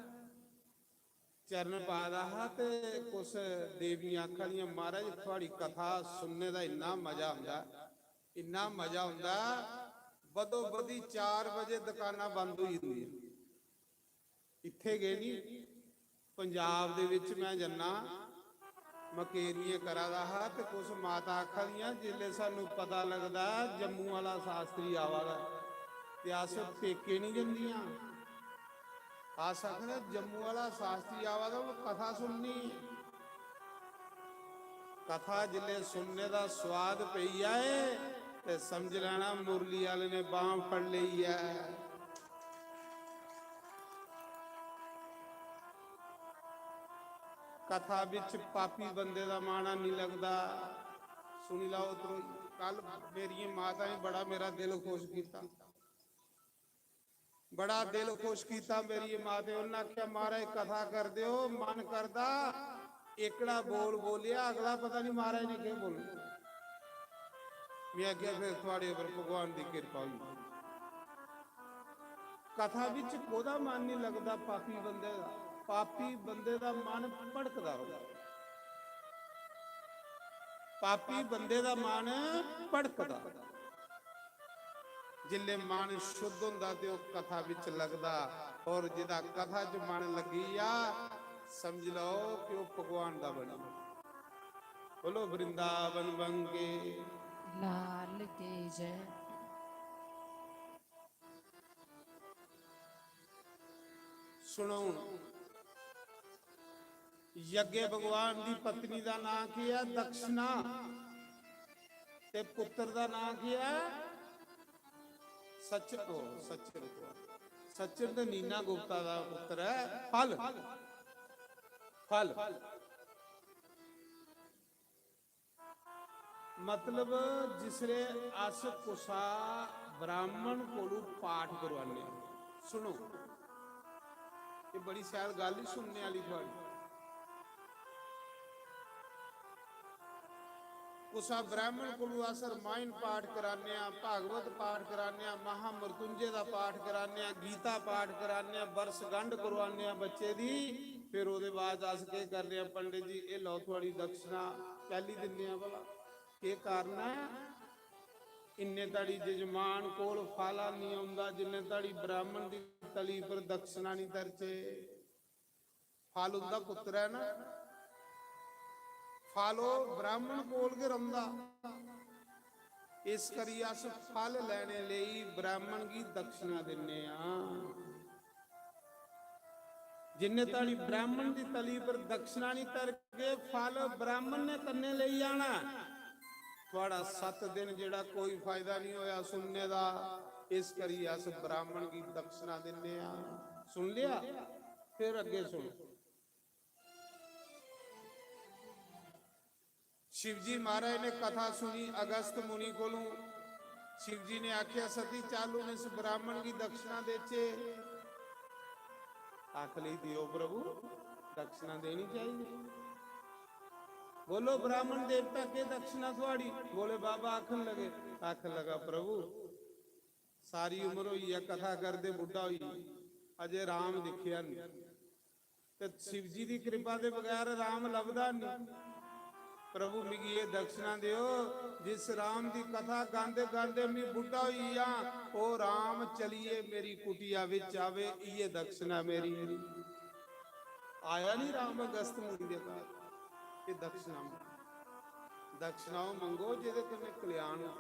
चरण पा दा हा ते कुछ देवियां आखा दियां, "महाराज, थुआड़ी कथा सुनने दा इन्ना मजा आंदा, इन्ना मजा आंदा, बदो बदी चार बजे दुकानां बंद होई जंदियां।" इत्थे गै नी, पंजाब दे विच मैं जन्ना, मकेरिये करा दा हा ते कुछ माता आखा दियां, "जिसले सानू पता लगदा जम्मू आह्ला शास्त्री आवा दा, ते अस पेके नी जंदियां।" अस आखने, "जम्मू आह्ला शास्त्री आवा दा, ओह् कथा सुननी।" कथा जिसले सुनने दा स्वाद पेई जाए, ते समझ लैना मुरली आह्ले ने बांह फड़ लेई ऐ। कथा बिच पापी बंदे दा मन निं लगदा। सुनी लैओ त्रोई, कल मेरियें माता ने बड़ा मेरा दिल खुश कीता, बड़ा दिल खुश कीता मेरिये माते। उन्नै आखेआ, "महाराज, कथा करदे ओ, मन करदा एकड़ा बोल बोलिया, अगला पता निं महाराज ने केह् बोलना।" मैं आखेआ, "फिर थुआड़े उप्पर भगवान दी किरपा होई।" कथा बिच कोदा मन निं लगदा पापी बंदे दा? पापी बंदे दा मन भड़कदा रौंह्दा। पापी बंदे दा मन भड़कदा। जिसले मन शुद्ध होंदा ते ओह् कथा बिच लगदा, और जिदा कथा च मन लग्गी जा, समझ लैओ कि ओह् भगवान दा बनी। बोलो वृंदावन बंगे। लाल की जय। सुनो हुण, यज्ञ भगवान दी पत्नी दा नां केह् ऐ? दक्षिणा। ते पुत्र दा नां केह् ऐ? सच-, ओ, सचिन। सचिन ते नीना गुप्ता दा पुत्र ऐ फल। फल। मतलब, जिसले अस कुसा ब्राह्मण कोलू पाठ करवाने आं, सुनो, ये बड़ी शैल गल्ल ही सुनने आह्ली थुआढ़ी। कुसा ब्राह्मण कोलू अस रमायण पाठ कराने आं, भागवत पाठ कराने आं, महामृत्युंजय दा पाठ कराने आं, गीता पाठ कराने आं, बरसगंढ करवाने आं बच्चे दी, फिर ओह्दे बाद अस केह् करने आं, "पंडित जी, एह् लैओ थुआढ़ी दक्षिणा।" कैह्ली दिन्ने आं भला? केह् कारण ऐ? इन्ने धड़ी जजमान कोल फाला निं औंदा, जिन्ने धड़ी ब्राह्मण दी तली पर दक्षिणा निं धरचे। फल उं'दा पुत्तर ऐ ना, फल ओह् ब्राह्मण कोल गै रौंह्दा। इस करी अस फल लैने लेई ब्राह्मण गी दक्षिणा दिन्ने आं। जिन्ने धोड़ी ब्राह्मण दी तली पर दक्षिणा निं धरगे, फल ब्राह्मण ने कन्नै लेई जाना। थुआढ़ा सत्त दिन जेह्ड़ा कोई फायदा निं होया सुनने दा, इस करी अस ब्राह्मण गी दक्षिणा दिन्ने आं। सुन लिया? फिर अग्गें सुनो। शिवजी महाराज ने कथा सुनी अगस्त मुनि कोलों। शिवजी ने आख्या, "सती, चल हून इस ब्राह्मण की दक्षिणा देचे।" आख लई, "दियो प्रभु, दक्षिणा देनी चाहिए।" बोलो, ब्राह्मण देवता, के दक्षिणा थुआड़ी? बोले, बाबा आखन लगे, आखन लगा, "प्रभु, सारी उम्र होई है कथा करदे, बुड्ढा होई, अजे राम दिखेआ नहीं।" ते शिव जी दी कृपा दे बगैर राम लभदा नहीं। प्रभु, मिगी ये दक्षिणा दियो, जिस राम दी कथा गांदे गांदे मैं बुड्ढा होई जां, ओ राम चलिए मेरी कुटिया विच आवे, इये दक्षिणा मेरी। आया नहीं राम अगस्त मुनि दे घर, ये दक्षिणा। दक्षिणा ओह् मंगो जेह्दे कन्नै कल्याण हो।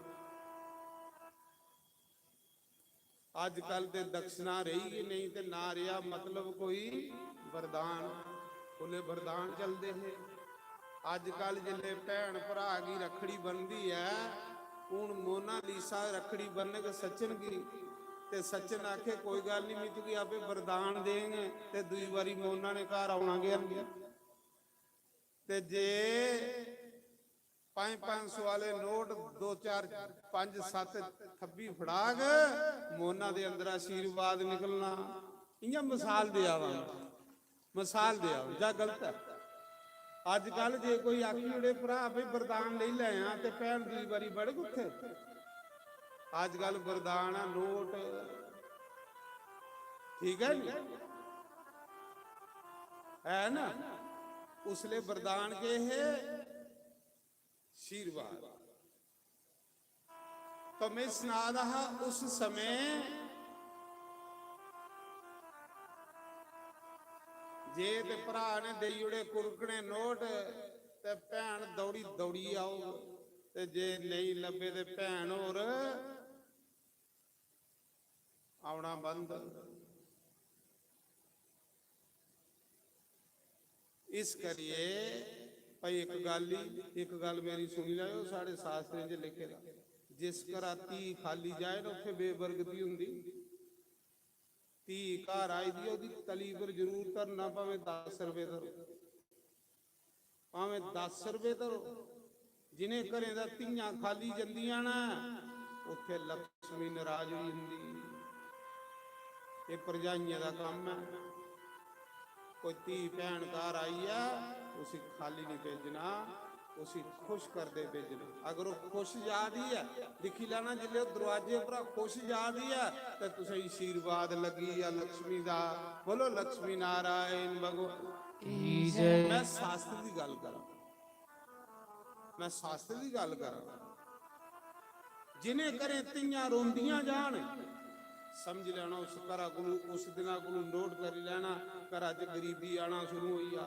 अजकल ते दक्षिणा रेही गै नेईं ते ना रेहा मतलब कोई वरदान। उसलै वरदान चलदे हे। अजकल जिसलै भैन भ्राऽ गी रक्खड़ी बनदी ऐ, हून मोनालिसा रक्खड़ी बन्नग सचिन गी, ते सचिन आखे, "कोई गल्ल निं, में तुगी आपे वरदान देंग," ते दूई बारी मोना ने घर औना गै निं। ते जे पंज पंज सौ आह्ले नोट दो चार पंज सत्त थब्बी फड़ाग, मोना दे अंदर आशीर्वाद निकलना। इ'यां मसाल देआ दा, मसाल देआ दा, जां गलत ऐ? अजकल जे कोई आखी ओड़े, "भ्राऽ, भई वरदान लेई लैआं," ते भैन दूई बारी बड़ग उत्थै? अजकल वरदान ऐ नोट, ठीक ऐ नी? है ना? उसले वरदान केह् हे? आशीर्वाद। तो मैं सना दा हा, उस समय जे ते भ्रा ने देई ओड़े कुरकने नोट, ते भैन दौड़ी दौड़ी आओ, ते जे नेईं लब्भे ते भैन होर औना बंद। इस करियै भाई, इक गल्ल ही, इक गल्ल मेरी सुनी लैओ, साढ़े शास्त्रें च लिखे दा, जिस घरा धी खाली जाए ना, उत्थै बेबरकती होंदी। धी घर आई दी, ओह्दी तली पर जरूर धरना, भामें दस रपेऽ धरो, भामें दस रपेऽ धरो। जिनें घरें दा धियां खाली जंदियां न, उत्थै लक्ष्मी नाराज होई जंदी। एह् भरजाइयें दा कम्म ऐ। कोई धी भैन घर आई ऐ, उसी खाली निं भेजना, उसी खुश करदे भेजना। अगर ओह् खुश जा दी ऐ, दिक्खी लैना, जिसलै ओह् दरोआजे उप्परा खुश जा दी ऐ, ते तुसें आशीर्वाद लग्गी गेआ लक्ष्मी दा। बोलो, लक्ष्मी नारायण भगवान की जय। मैं शास्त्र दी गल्ल करां, मैं शास्त्र दी गल्ल करां। जिनें घरें धियां रोंदियां जान, समझ लैना, उस घरा कोलू, उस दिना कोलू नोट करी लैना, घरा च गरीबी आना शुरू होई जा।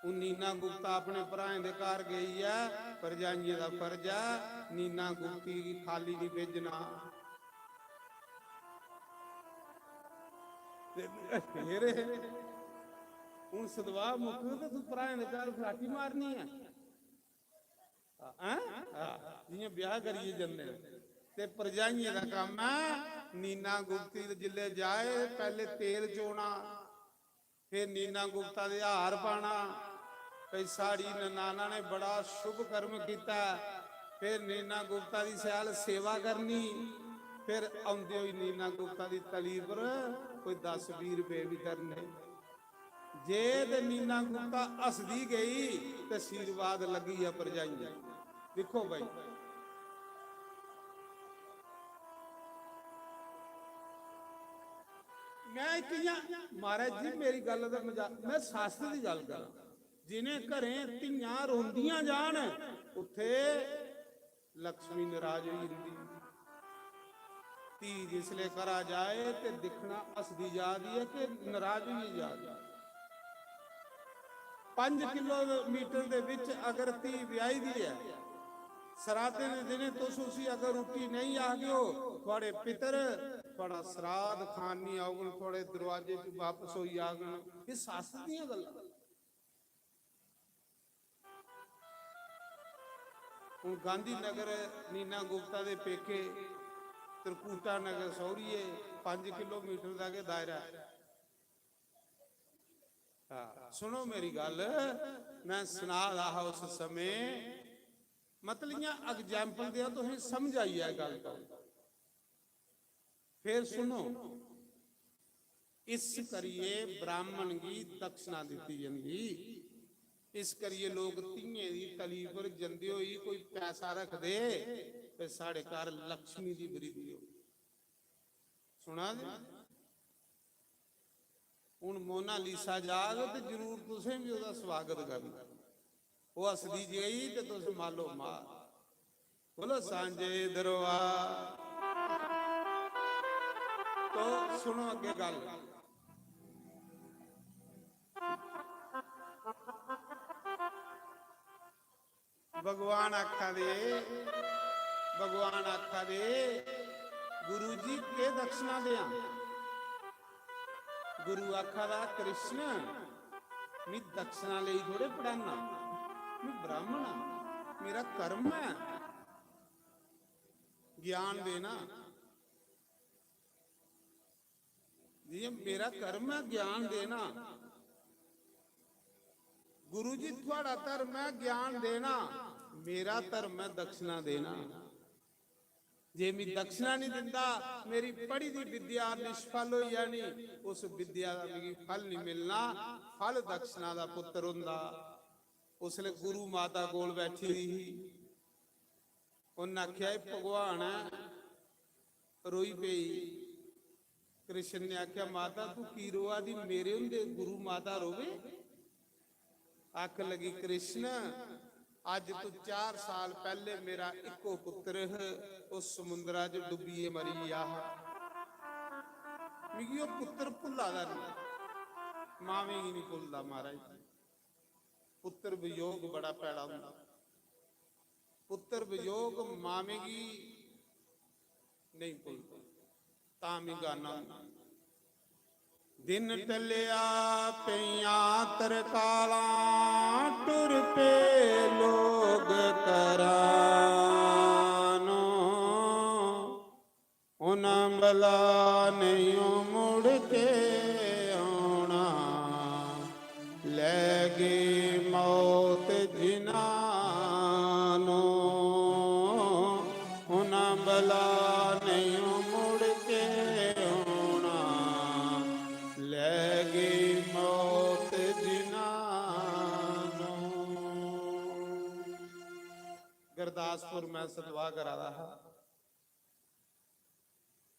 हून नीना गुप्ता अपने भ्राएं दे घर गेई ऐ, भरजाइयें दा फर्ज ऐ नीना गुप्ती गी खाली नहीं भेजना। ते फिर हून सदवाह मुक्क ते तू भ्राएं दे घर फराटी मारनी ऐ। हैं? हां, जियां ब्याह करियै जंदे न। ते भरजाइयें दा कम्म ऐ, नीना गुप्ती ते जिल्लै जाए, पैह्ले तेल चोना, फिर नीना गुप्ता दे हार पाना, भई साढ़ी ननाना ने बड़ा शुभ कर्म कीता ऐ। फिर नीना गुप्ता दी शैल सेवा करनी, फिर औंदे होई नीना गुप्ता दी तली पर कोई दस बीह् रपेऽ बी धरने। जे ते नीना गुप्ता हसदी गेई ते आशीर्वाद लग्गी गेआ भरजाइयें। दिक्खो भाई, मैं इक इ'यां, महाराज जी, मेरी गल्ल दा मजाक, मैं शास्त्र दी गल्ल करां। जिनें घरें धियां रोंदियां जान, उत्थे लक्ष्मी नाराज होई जंदी। धी जिसले घरा जाए ते दिक्खना हसदी जा दी ऐ कि नाराज होइयै जा दी ऐ। पंज किलोमीटर दे बिच अगर धी ब्याही दी ऐ, सराधें दे दिनें तुस उसी अगर रुट्टी नेईं आखगे ओ, थुआड़े पितर थुआड़ा सराध खान निं औगन, थुआड़े दरोआजे च बापस होई जागन। एह् सस्स दियां गल्लां। हून गांधीनगर नीना गुप्ता दे पेके, त्रिकूटा नगर सौहरिये, पंज किलोमीटर दा गै दायरा ऐ। हां, सुनो मेरी गल्ल, मैं सना दा हा उस समें, मतलब इ'यां example देआ, तुसें समझ आई जाए गल्ल। फिर सुनो, इस करियै ब्राह्मण गी दक्षिणा दित्ती जंदी। इस करियै लोक धियें दी तली पर जंदे होई कोई पैसा रखदे ते साढ़े घर लक्ष्मी दी वृद्धि हो। सुना दे? हून मोनालिसा जाग ते जरूर तुसें बी ओह्दा स्वागत करना। ओह् हसदी जेही ते तुस मालो मार। बोलो सांझे दरबार। तो सुनो अग्गे गल्ल। भगवान आखा दे, भगवान आखा दे, "गुरु जी, केह् दक्षिणा देआं?" गुरु आखा दा, "कृष्ण, मी दक्षिणा लेई थोड़े पढ़ाना, मी ब्राह्मण आं, मेरा कर्म ऐ ज्ञान देना।" जियां मेरा कर्म ऐ ज्ञान देना, गुरु जी थुआड़ा धर्म ऐ ज्ञान देना, मेरा धर्म ऐ दक्षिणा देना। जे मी दक्षिणा नहीं दिंदा, मेरी पढ़ी दी विद्या निष्फल होई जानी, उस विद्या दा मिगी फल नहीं मिलना। फल दक्षिणा दा पुत्र होंदा। उसले गुरु माता कोल बैठी दी ही, उन्न आखेआ, "एह् भगवान ऐ।" रोई पेई। कृष्ण ने आखेआ, "माता, तू की रोआ दी? मेरे हुंदे गुरु माता रोवे?" आख लगी, "कृष्ण, अज्ज तू चार साल पैह्ले मेरा इक्को पुत्र ह, ओह् समुंदरा च डुब्बियै मरी गेआ हा। मिगी ओह् पुत्र भुल्ला दा नेईं, मावें गी नेईं भुलदा महाराज।" पुत्र वियोग बड़ा भैड़ा होंदा। पुत्र वियोग मामे गी नेईं भुलदा, तां मी गाना होंदा। दिन टलेआ पेइयां तरकालां, टुर पे लोग घरां नू। उन्हां बला नेईं ओ मुड़ के औना, लै गई मौत जिन्हां नू। उन्हां बला नेईं ओ मुड़ के औना, लै गई मौत जिन्हां नू। गुरदासपुर मैं सतवाह करा दा हा।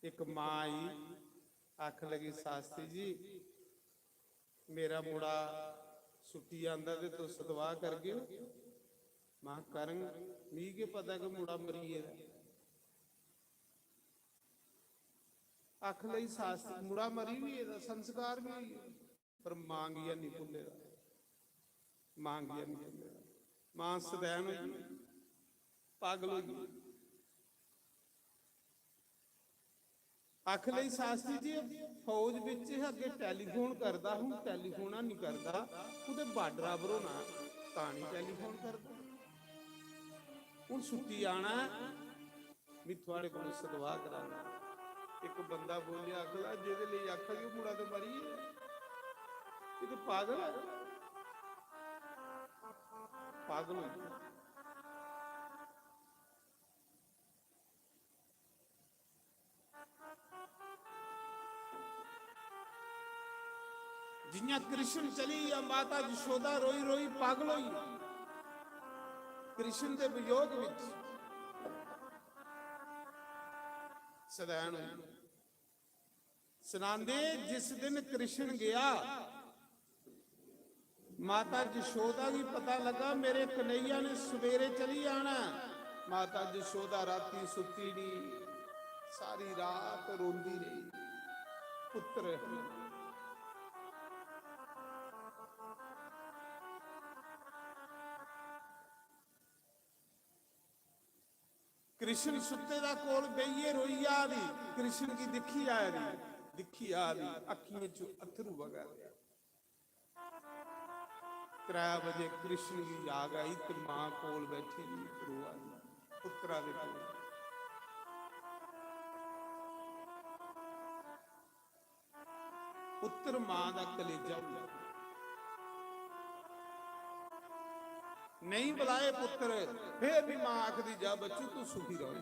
इक मां आई, आखन लगी, "शास्त्री जी, मेरा मुड़ा सुट्टी आंदा ते तुस सतवाह करगे ओ?" मां, "करङ, मिगी केह् पता कि मुड़ा मरी गेदा ऐ।" आखन लगी, "शास्त्री, मुड़ा मरी बी गेदा, संस्कार बी होई गेदा।" पर मां गी हैनी भुल्ले दा, मां गी हैनी भुल्ले दा। मां सदैन होई गेई, पागल होई गेई। आख लई, "शास्त्री जी, फौज बिच अग्गे टेलीफोन करदा, हुन टेलीफोन हैनी करदा, कुतै बार्डरा पर होना, तां निं टेलीफोन करदा। हुन छुट्टी आना ऐ।" मी थुआड़े कोल सतवाह कराना। इक बंदा बोलेआ, आखदा, "जेह्दे लेई आखा दी, ओह् मुड़ा ते मरी गेआ। एह् ते पागल ऐ, पागल होई गेआ।" जियां कृष्ण चली गेआ, माता यशोदा रोई रोई पागल होई। कृष्ण दे वियोग विच सदैन होई। सनांदे, जिस दिन कृष्ण गया, माता यशोदा गी पता लगा, मेरे कन्हैया ने सवेरे चली जाना ऐ। माता यशोदा राती सुत्ती नहीं, सारी रात रोंदी रही। पुत्र कृष्ण सुत्ते दा कोल बेहियै रोई जा दी, कृष्ण गी दिक्खी जा दी, दिक्खी जा दी, अक्खियें च अत्थरू बगा दे। त्रै बजे कृष्ण गी जाग आई ते मां कोल बैठी दी, रोआ दी, पुत्तरा दे कोल। पुत्तर मां दा कलेजा होंदा। नेईं बुलाए पुत्तर, फिर भी मां आखदी, "जा बच्चू, तू सुखी रहे।"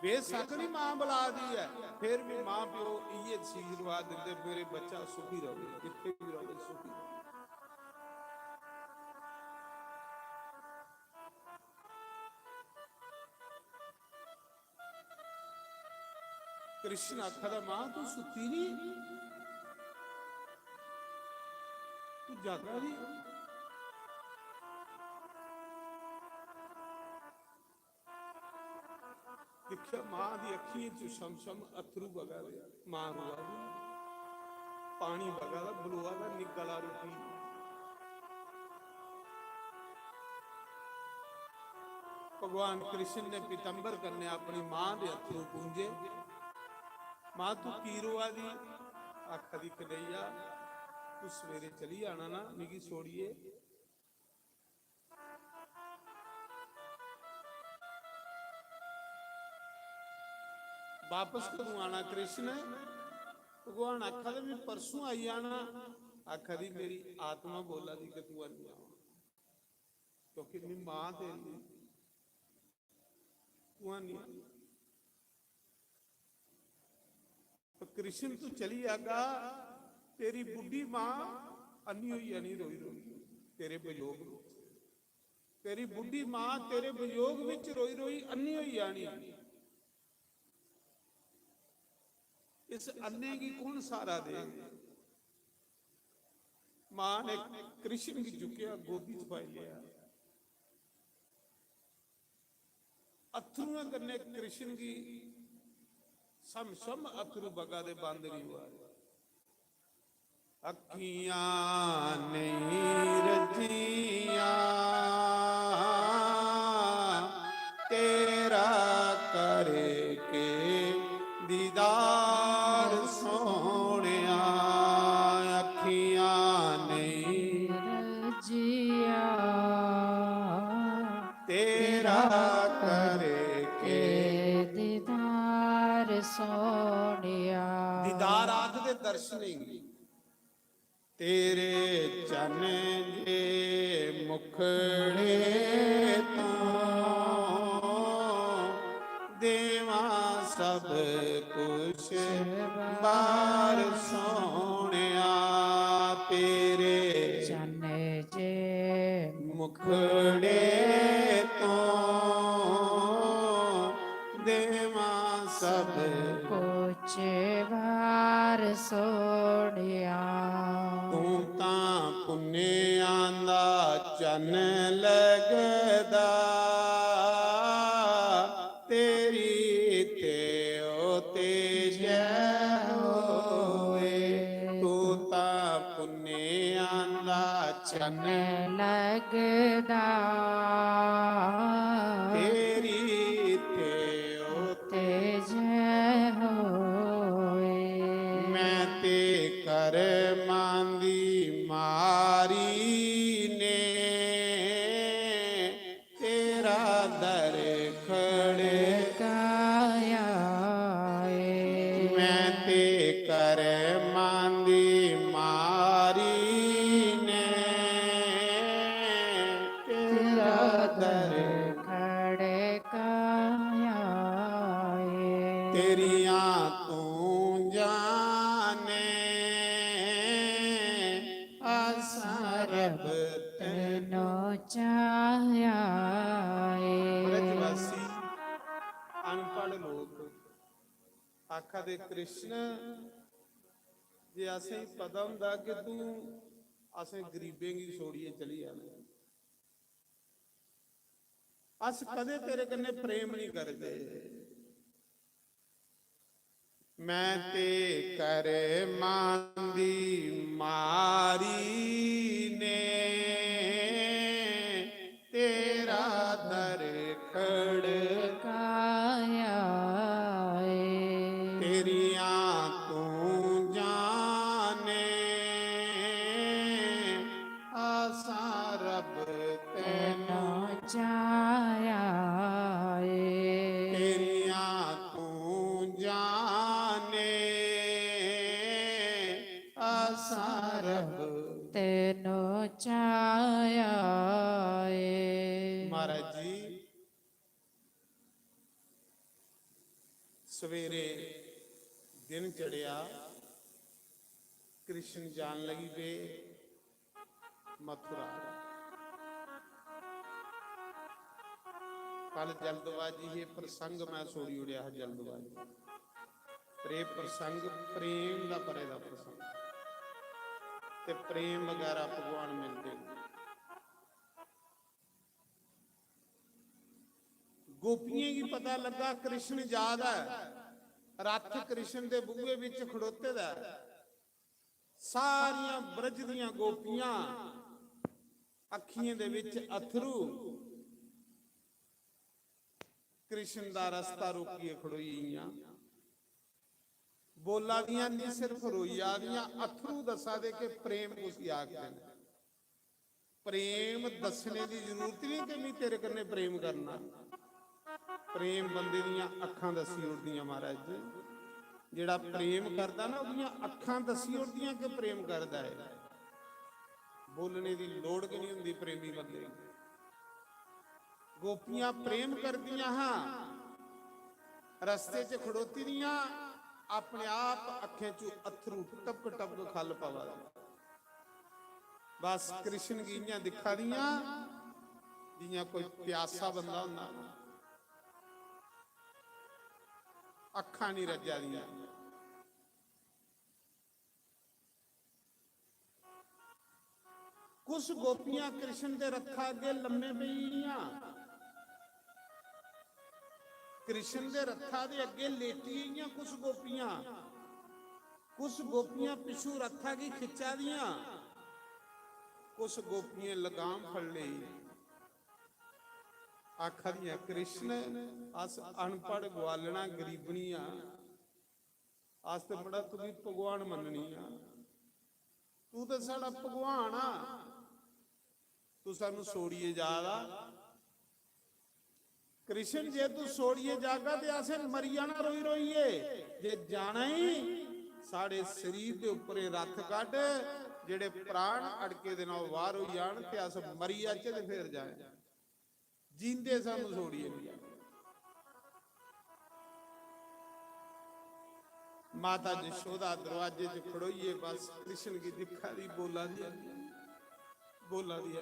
बेशक नी मां बुला दी है, फिर भी मां प्यो इये आशीर्वाद दिंदे, "मेरे बच्चा सुखी रहे, जिथे भी रहे सुखी रहे।" कृष्ण आखदा, "मां, तू सुत्ती नी, तू जागा नी।" दिक्खेआ, मां दी अक्खियें च छम छम अत्थरू बगा दे, मां रोआ दी, पानी बगा दा, बलोआ दा, निगला रुकी। भगवान कृष्ण ने पीतंबर कन्नै अपनी मां दे अत्थरू पूंजे। "मां, तू की रोआ दी?" आखा दी, "कन्हैया, तू सवेरे चली जाना ना मिगी छोड़ियै।" बापस कदूं आना कृष्ण? भगवान आखा दे, "मैं परसों आई जाना।" आखा दी, "मेरी आत्मा बोला दी कि तू आनी आवा।" क्योंकि मैं मां तेरी, तू आनी आवा। तो कृष्ण तू चली जागा, तेरी बुढ़ी मां अन्नी होई जानी रोई रोई तेरे वियोग विच। तेरी बुढ़ी मां तेरे वियोग विच रोई रोई अन्नी होई जानी। इस अन्ने गी कौन सहारा दे? मां ने कृष्ण गी चुक्केआ, गोदी च पाई लेआ। अत्थरुएं कन्नै कृष्ण गी सम सम अत्थरू बगा दे, बंद नहीं हुआ। अक्खियां नहीं रजियां तेरा करके दीदार सोहणिया, अक्खियां नहीं रजियां तेरा करके दीदार सोहणिया। दीदार आखदे दर्शनें गी। तेरे चन जे मुखड़े तों देवां सब कुछ बार सोहणिया। तेरे चन जे मुखड़े तों देवां सब कुछ बार सोहणिया। तू तां पुन्नेआं दा चन लगदा, तेरी ते ओ तेज होए। तू तां पुन्नेआं दा चन लगदा, तेरी ते ओ तेज होए। मैं ते करमां दी मारी ने तेरा दर खड़काया ए। मैं ते करमां दी मारी ने तेरा दर खड़काया ए। तेरियां तूं जाने आसां रब तैनों चाहया ए। ब्रजवासी अनपढ़ लोक आखा दे, "कृष्ण, जे असें पता होंदा कि तू असें गरीबें गी छोड़ियै चली जाना, अस कदें तेरे कन्नै प्रेम नहीं करदे।" मैं ते करमां दी मारी ने ਤੈਨੂੰ ਚਾਹਿਆ ਏ। ਤੇਰੀਆਂ ਤੂੰ ਜਾਣੇ ਅਸਾਂ ਰੱਬ। ਤੈਨੂੰ ਚਾਹਿਆ ਏ। ਮਹਾਰਾਜ ਜੀ, ਸਵੇਰੇ ਦਿਨ ਚੜਿਆ, ਕ੍ਰਿਸ਼ਨ ਜਾਣ ਲੱਗੀ ਪਏ ਮਥੁਰਾ। ਕੱਲ ਜਲਦਬਾਜ਼ੀ, ਇਹ ਪ੍ਰਸੰਗ ਮੈਂ ਛੋੜੀ ਉੜਿਆ ਹੈ, ਜਲਦਬਾਜ਼ੀ। ਪਰ ਇਹ ਪ੍ਰਸੰਗ ਪ੍ਰੇਮ ਦਾ, ਪਰੇ ਦਾ ਪ੍ਰਸੰਗ, ਤੇ ਪ੍ਰੇਮ ਵਗੈਰਾ ਭਗਵਾਨ ਮਿਲਦੇ ਨੇ। ਗੋਪੀਆਂ ਕੀ ਪਤਾ ਲੱਗਾ ਕ੍ਰਿਸ਼ਨ ਜਾਦਾ ਹੈ, ਰੱਥ ਕ੍ਰਿਸ਼ਨ ਦੇ ਬੂਹੇ ਵਿੱਚ ਖੜੋਤੇ ਦਾ ਹੈ। ਸਾਰੀਆਂ ਬ੍ਰਜ ਦੀਆਂ ਗੋਪੀਆਂ ਅੱਖੀਆਂ ਦੇ ਵਿੱਚ ਅਥਰੂ, ਕ੍ਰਿਸ਼ਨ ਦਾ ਰਸਤਾ ਰੋਕੀਏ ਖੜੋਈਆਂ। ਬੋਲਾਂ ਦੀਆਂ ਨਹੀਂ, ਸਿਰਫ ਰੋਈਆਂ ਦੀਆਂ ਅਥਰੂ ਦਸਾ ਦੇ ਕਿ ਪ੍ਰੇਮ ਕੁਛ ਆਖਦੇ ਨੇ। ਪ੍ਰੇਮ ਦੱਸਣੇ ਦੀ ਜ਼ਰੂਰਤ ਨਹੀਂ ਕਿ ਮੈਂ ਤੇਰੇ ਕਨੇ ਪ੍ਰੇਮ ਕਰਨਾ। ਪ੍ਰੇਮ ਬੰਦੇ ਦੀਆਂ ਅੱਖਾਂ ਦੱਸੀ ਉੜਦੀਆਂ, ਮਹਾਰਾਜ ਜੀ। ਜਿਹੜਾ ਪ੍ਰੇਮ ਕਰਦਾ ਨਾ, ਉਹਦੀਆਂ ਅੱਖਾਂ ਦੱਸੀ ਉੜਦੀਆਂ ਕਿ ਪ੍ਰੇਮ ਕਰਦਾ ਹੈ। ਬੋਲਣੇ ਦੀ ਲੋੜ ਕਿ ਨਹੀਂ ਹੁੰਦੀ ਪ੍ਰੇਮੀ ਬੰਦੇ ਨੂੰ। ਗੋਪੀਆਂ ਪ੍ਰੇਮ ਕਰਦੀਆਂ ਹਾਂ, ਰਸਤੇ 'ਚ ਖੜੋਤੀ ਦੀਆਂ, ਆਪਣੇ ਆਪ ਅੱਖਾਂ 'ਚੋਂ ਅਥਰੂ ਟਪਕ ਟਪਕ ਖਲ ਪਵਾ। ਬਸ ਕ੍ਰਿਸ਼ਨ ਗੀਆਂ ਦਿਖਾ ਦੀਆਂ, ਜਿਆਂ ਕੋਈ ਪਿਆਸਾ ਬੰਦਾ ਹੁੰਦਾ, ਅੱਖਾਂ ਨਹੀਂ ਰੱਜਾ ਦੀਆਂ। ਕੁਛ ਗੋਪੀਆਂ ਕ੍ਰਿਸ਼ਨ ਦੇ ਰੱਥਾਂ ਅੱਗੇ ਲੰਮੇ ਪਈਆਂ, ਕ੍ਰਿਸ਼ਨ ਦੇ ਰੱਥਾਂ ਦੇ ਅੱਗੇ ਲੇਟੀ ਗਈਆਂ ਕੁਛ ਗੋਪੀਆਂ। ਕੁਛ ਗੋਪੀਆਂ ਪਿੱਛੋਂ ਰੱਥਾਂ ਕੀ ਖਿੱਚਾ ਦੀਆਂ, ਕੁਛ ਗੋਪੀਆਂ ਲਗਾਮ ਫੜ ਲਈ। ਆਖਾ ਦੀਆਂ, "ਕ੍ਰਿਸ਼ਨ, ਅਸ ਅਨਪੜ੍ਹ ਗਵਾਲਣਾ ਗਰੀਬਣੀਆਂ, ਅਸ ਤੇ ਬੜਾ ਤੂੰ ਵੀ ਭਗਵਾਨ ਮੰਨਣੀ ਆ, ਤੂੰ ਤੇ ਸਾਡਾ ਭਗਵਾਨ ਆ, ਤੂੰ ਸਾਨੂੰ ਸੋੜੀਏ ਜਾਦਾ।" ਕ੍ਰਿਸ਼ਨ, ਜੇ ਤੂੰ ਸੋੜੀਏ ਜਾਗਾ ਤੇ ਅਸੇ ਮਰੀ ਜਾਣਾ ਰੋਈ ਰੋਈਏ। ਜੇ ਜਾਣਾ ਹੀ, ਸਾਡੇ ਸਰੀਰ ਦੇ ਉੱਪਰ ਇਹ ਰੱਥ ਕੱਢ, ਜਿਹੜੇ ਪ੍ਰਾਣ ਅੜਕੇ ਦੇ ਨਾਲ ਬਾਹਰ ਹੋਈ ਜਾਣ ਤੇ ਅਸ ਮਰੀ ਜਾਚੇ ਤੇ ਫੇਰ ਜਾਏ। ਜੀਂਦੇ ਸਾਨੂੰ ਸੋੜੀਏ ਨਹੀਂ। ਮਾਤਾ ਜਸ਼ੋਦਾ ਦਰਵਾਜ਼ੇ 'ਚ ਖੜੋਈਏ, ਬਸ ਕ੍ਰਿਸ਼ਨ ਕੀ ਦਿਖਾ ਦੀ, ਬੋਲਾਂ ਦੀ, ਬੋਲਾਂ ਦੀ।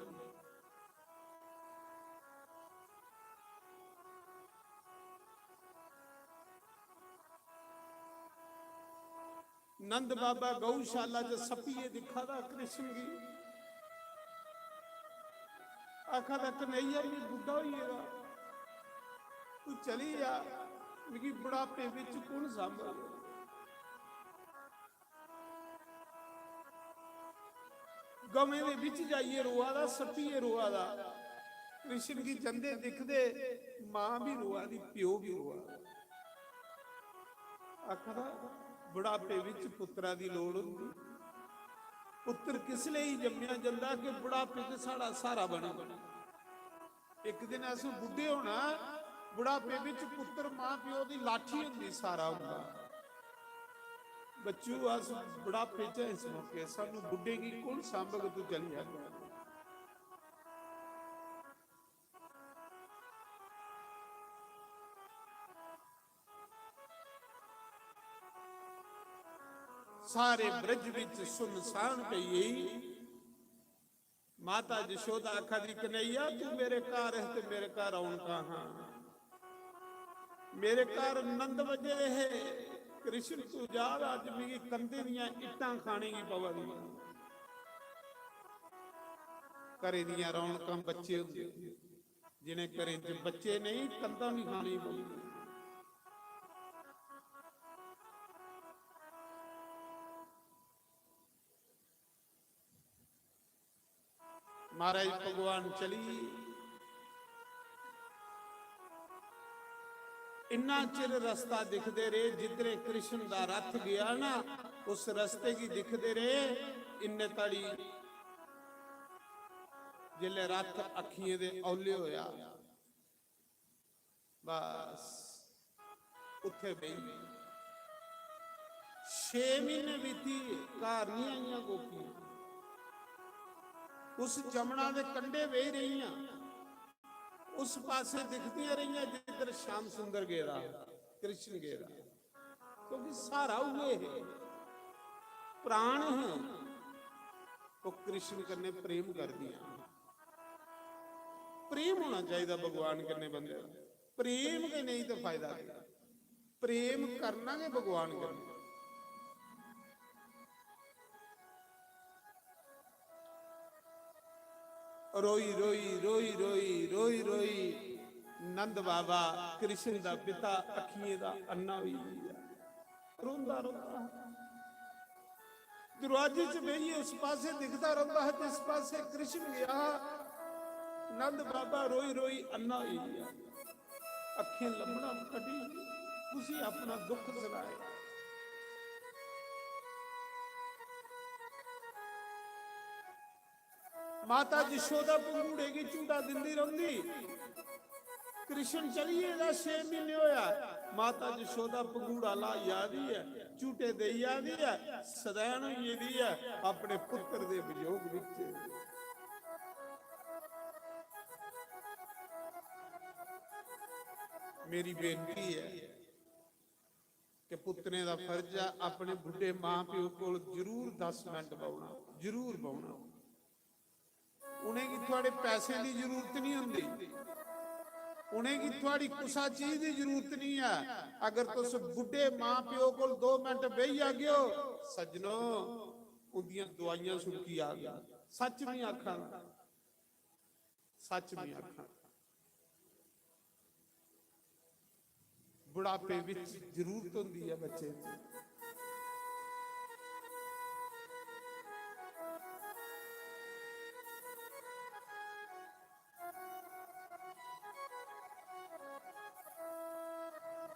नंद बाबा गौशाला च सप्पिये दिखा दा कृष्ण गी। आखा दा, "कन्हैया, मी बुड्ढा होई गेदा, तू चली जा, मिगी बुढ़ापे बिच कु'न सांभग?" गवें दे बिच जाइयै रोआ दा, सप्पिये रोआ दा। कृष्ण गी जंदे दिखदे, मां भी रोआ दी, प्यो भी रोआ दा। आखदा, बुढ़ापे विच पुत्तरा दी लोड़ होंदी। पुत्तर किस लेई जम्मेआ जंदा कि बुढ़ापे च साढ़ा सहारा बने। इक दिन अस बुड्ढे होना, बुढ़ापे विच पुत्तर मां प्यो दी लाठी होंदी, सहारा होंदा। बच्चू, अस बुढ़ापे च इस मौके, सानू बुड्ढे गी कौन सांभग, तू चली जा। सारे ब्रज विच सुनसान पई गई। माता जशोदा आखा दी, "कन्हैया, तू मेरे घर है ते मेरे घर रौनकां हां। मेरे घर नंद बजे दे हे। कृष्ण, तू जा, अज मिगी कंधे दियां इट्टां खाने गी पवा दियां।" घरे दियां रौनकां बच्चे होंदे। जिन्हें घरें च बच्चे नहीं, कंधां भी खानी पौंदी। महाराज भगवान चली, इन्ना चिर रस्ता दिखदे रहे, जिधरे कृष्ण दा रथ गया ना, उस रस्ते गी दिखदे रहे। इन्ने ताड़ी जिसलै रथ अक्खियें दे औले होया, बस उत्थे बेही गे। छे महीने बीती गे, घर नहीं आइयां गोपियां। उस जमुना दे कंढे बेही रहियां, उस पासे दिखदियां रहियां जिधर श्याम सुंदर गेदा, कृष्ण गेदा। क्योंकि सहारा उ'ऐ हे, प्राण हे, ओह् कृष्ण कन्नै प्रेम करदियां। प्रेम होना चाहिदा भगवान कन्नै बंदे दा। प्रेम गै नेईं ते फायदा केह्? प्रेम करना गै भगवान कन्नै। रोई रोई, रोई रोई, रोई रोई नंद बाबा कृष्ण दा पिता अखियें दा अन्ना होई गेआ। रोंदा रोंदा हा। दरवाजे च बेहियै उस पासे दिखदा रौंदा हा जिस पासे कृष्ण गेआ हा। नंद बाबा रोई रोई अन्ना होई गेआ। अक्खें लब्भना कटी, कुसी अपना दुख सनाए। माता जशोदा पंघूड़े गी झूटा दिंदी रौंदी। कृष्ण चली गेदा छे महीने होया, माता जशोदा पंघूड़ा लाई आ दी ऐ, झूटे देई आ दी ऐ, सदैन होई गेदी ऐ अपने पुत्र दे वियोग विच। मेरी बेनती ऐ कि पुत्तरें दा फर्ज ऐ अपने बुड्ढे मां प्यो कोल जरूर दस मिंट बौह्ना, जरूर बौह्ना। उ'नेंगी थुआढ़े पैसें दी जरूरत नहीं होंदी, उ'नेंगी थुआढ़ी कुसा चीज दी जरूरत नहीं ऐ। अगर तुस बुड्ढे मां प्यो कोल दो मिंट बेही जागेओ, सज्जनो, उंदियां दुआइयां सुनकी आ गई। सच नहीं आखा, सच नहीं आखा। बुढ़ापे विच जरूरत होंदी है बच्चे दी।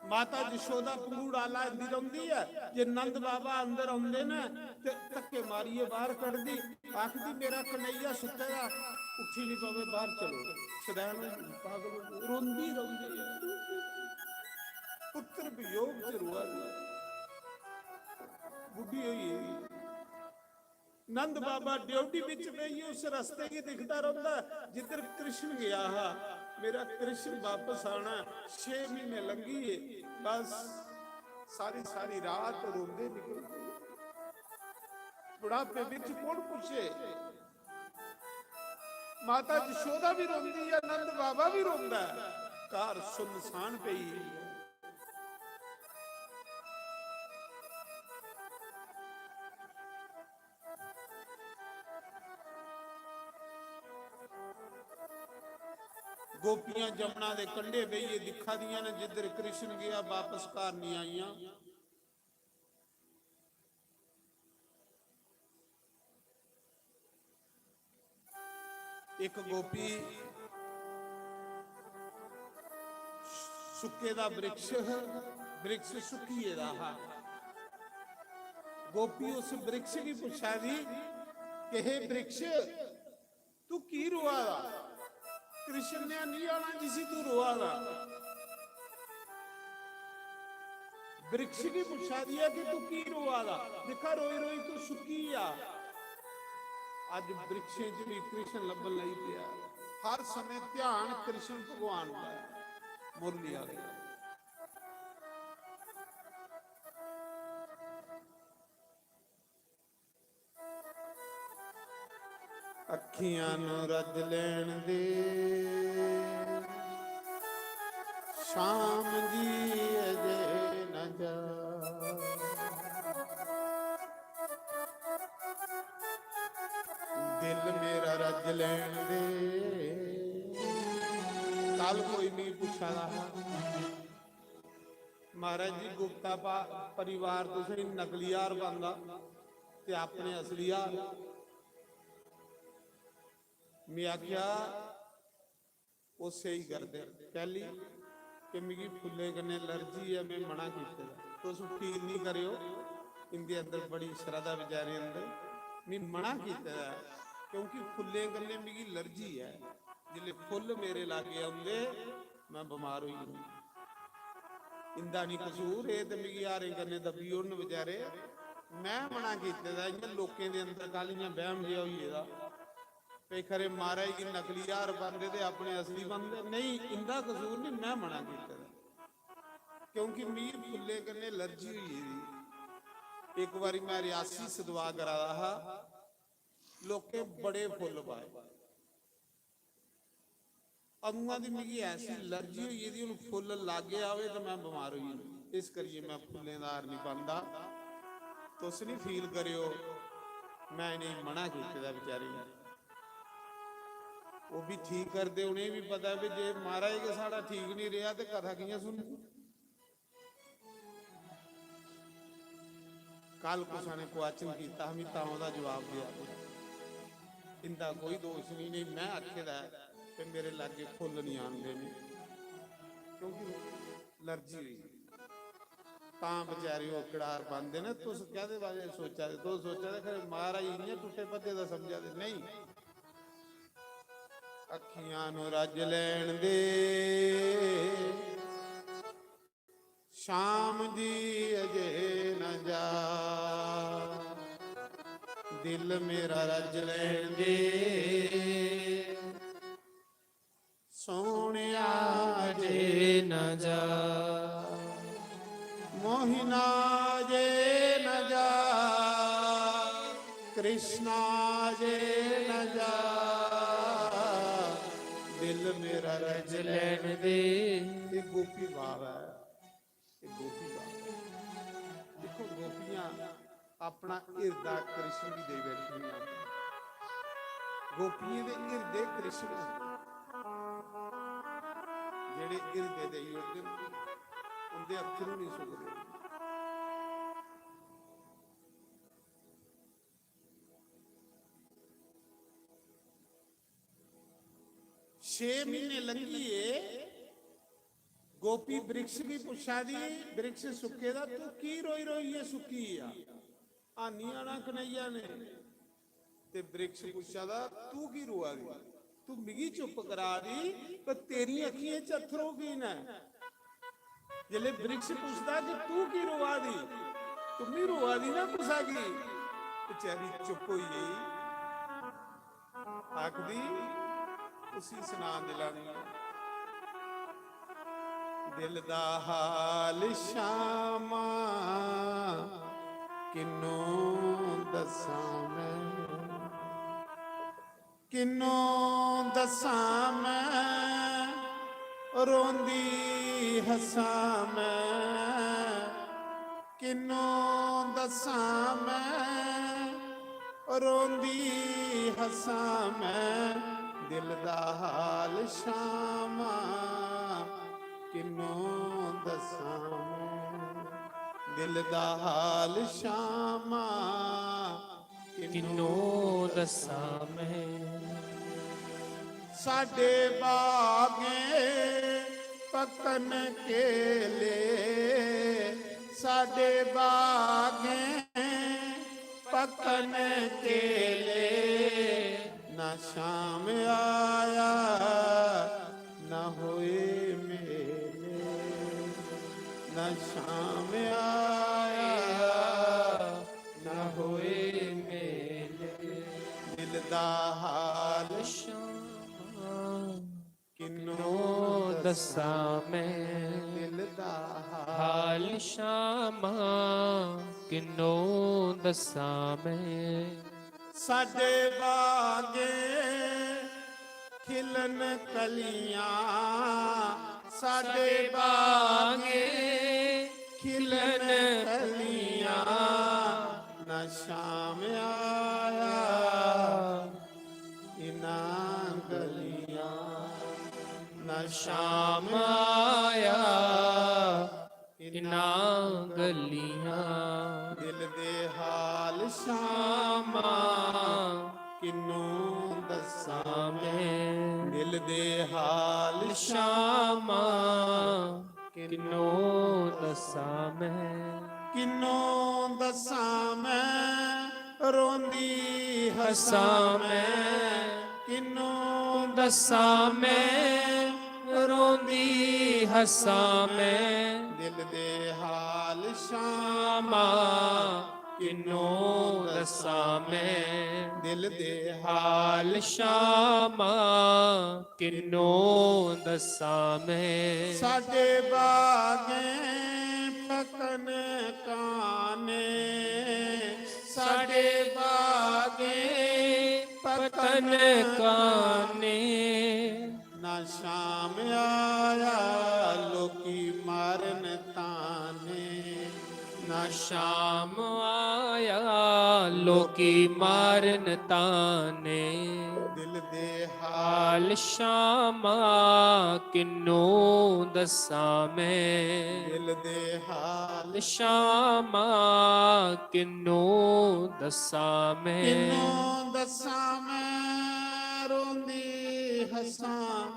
माता जशोदा पंघूड़ा लांदी रौंदी ऐ। जे नंद बाबा अंदर औंदे न ते धक्के मारियै बाहर कढदी, आखदी, "मेरा कन्हैया सुत्ते दा, उट्ठी नहीं पवे, बाहर चलो।" शरैन होई गेई, पागल होई गेई, रोंदी रौंदी ऐ। पुत्र वियोग च रोआ दी, बुढ़ी होई गेदी। नंद बाबा ड्योढ़ी बिच बेहियै उस रस्ते गी दिखदा रौंदा, जिद्धर कृष्ण गेआ हा। मेरा कृष्ण वापस आना, छे महीने लंघी गे, बस सारी सारी रात रोंदे निकल गए। बुढ़ापे बिच कौन पुच्छे? माता जशोदा भी रोंदी ऐ, नंद बाबा भी रोंदा ऐ। घर सुनसान पई। गोपियां जमुना दे कंढे बेहियै दिक्खा दियां न, जिद्धर कृष्ण गेआ, वापस घर नहीं आइयां। एक गोपी सुक्के दा वृक्ष, वृक्ष सुक्की गेदा हा। गोपी उस वृक्ष गी पुच्छा दी कि हे वृक्ष, तू की रोआ दा? कृष्ण ने नहीं आना जिसी तू रोआ दा। वृक्ष गी पुच्छा दी ऐ कि तू की रोआ दा? दिक्खा, रोई रोई तू सुक्की आ। अज वृक्षें च भी कृष्ण लब्भन लगी पिया। हर समय ध्यान कृष्ण भगवान का है। मुरली आ गई। अखियां नु रज लेण दे, शाम जी अजे न जा। दिल मेरा रज लेण दे। कल कोई मिगी पुच्छा दा हा, "महाराज जी, गुप्ता पा-, परिवार तुसें नकली हार पांदा ते अपने असली हार?" में आखेआ, "ओह् स्हेई करदे, कैह्ली कि मिगी फुल्लें कन्नै एलर्जी ऐ, में मना कीते दा। तुस फील निं करेओ, इं'दे अंदर बड़ी श्रद्धा बेचारे अंदर, में मना कीते दा ऐ।" क्योंकि फुल्लें कन्नै मिगी एलर्जी ऐ। जिसलै फुल्ल मेरे लागै औंदे, में बमार होई जन्नी। इंदा निं कसूर, एह् ते मिगी हारें कन्नै दब्बी ओड़न बेचारे। में मना कीते दा, इ'यां लोकें दे अंदर कल इ'यां बैह्म जेहा होई गेदा। भई खरे महाराज गी नकली हार पांदे ते अपने असली बनदे। नेईं, इंदा कसूर निं, में मना कीते दा। क्योंकि मिगी फुल्लें कन्नै एलर्जी होई गेदी। इक बारी में रियासी सतवाह् करा दा हा, लोकें बड़े फुल्ल पाए। अदुआं दी मिगी ऐसी एलर्जी होई गेदी, हून फुल्ल लागै आवे ते में बमार होई जन्नी। इस करियै में फुल्लें दा हार निं पांदा। तुस निं फील करेओ, में इ'नेंगी मना कीते दा बेचारें गी। ओह् बी ठीक करदे, उ'नेंगी बी पता ऐ जे महाराज गै साढ़ा ठीक निं रेहा ते कथा कि'यां सुननी? कल कुसै ने क्वेश्चन कीता हा, में तां ओह्दा जवाब देआ दी। इंदा कोई दोश निं, नेईं में आखे दा ऐ ते मेरे लागै फुल्ल निं आंदे न, क्योंकि एलर्जी होई। तां बेचारे ओह् कड़ार पांदे न। तुस कैह्दे बारे च सोचा दे? तुस सोचा दे खरे महाराज इ'यां टुट्टे भज्जे दा समझा दे? नेईं, अक्खियां नू रज लैन दे। शाम जी अजे न जा, दिल मेरा रज लैन दे। सोहणिया अजे न जा, मोहिना अजे न जा, कृष्णा अजे न जा, दिल मेरा रज लैन दे। ये गोपी भाव है, ये गोपी भाव है। देखो, गोपियां अपना हिरदा कृष्ण गी देई बैठियां। गोपियें दे हिरदे कृष्ण न, जेह्ड़े हिरदे देई ओड़दे न, उं'दे अत्थरू निं सुकदे। छे म्हीने लंघी गे, गोपी वृक्ष गी पुच्छा दी, "वृक्ष सुक्के दा, तू की रोई रोइयै सुक्की गेआ?" हानी आना कन्हैया ने। ते वृक्ष पुच्छा दा, "तू की रोआ दी? तू मिगी चुप करा दी, पर तेरी अक्खियें च अत्थरू की न?" जिसलै वृक्ष पुछदा कि "तू की रोआ दी?" "तू मी रोआ दी ना कुसा की?" बेचारी चुप होई गेई। आखदी, "उसी सना दिलानी ऐ।" दिल दा हाल शामा, किन्नू दस्सां मैं, किन्नू दस्सां मैं, रोंदी हस्सां मैं, किन्नू दस्सां मैं, रोंदी हस्सां मैं, दिल दा हाल शामा, किन्नू दस्सां मैं, दिल दा हाल शामा, किन्नू दस्सां मैं। साडे बागें पक्कन केले, साडे बागें पक्कन केले, ना शाम आया, ना होए मेले, ना शाम आया, ना होए मेले। दिल दा हाल शामा, किन्नू दस्सां मैं। दिल दा हाल शामा, किन्नू दस्सां मैं। साडे बागें खिलन कलियां, साडे बागें खिलन कलियां, ना शाम आया, इना गलियां, ना शाम आया, इना गलियां। दिल दे हाल शामा, किन्नू दस्सां मैं। दिल दे हाल शामा, किन्नू दस्सां मैं। किन्नू दस्सां मैं, रोंदी हस्सां मैं, किन्नू दस्सां मैं, रोंदी हस्सां मैं। दिल दे हाल शामा, किन्नू दस्सां मैं। दिल दे हाल शामा, किन्नू दस्सां मैं। साडे बागें पतन काने, साडे बागें पतन काने। ना शाम आया, लोकी मारन ताने। ना शाम आया, लोकी मारन ताने। दिल दे हाल शामा, किन्नू दस्सां मैं। दिल दे हाल शामा, किन्नू दस्सां मैं। किन्नू दस्सां मैं, रोंदी हस्सां।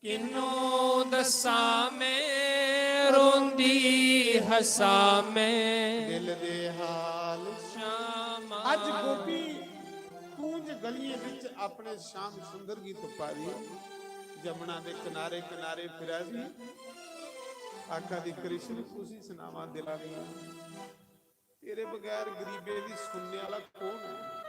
किन्नू दस्सां मैं, रोंदी हस्सां मैं। दिल दे हाल शामा। अज गोपी कूंज गलियें विच अपने श्याम सुंदर गी तुप्पा दी, जमुना दे किनारे किनारे फिरा दी, आखा दी, "कृष्ण, कुसी सुनावां दिला दियां, तेरे बगैर गरीबे दी सुनने वाला कौन है?"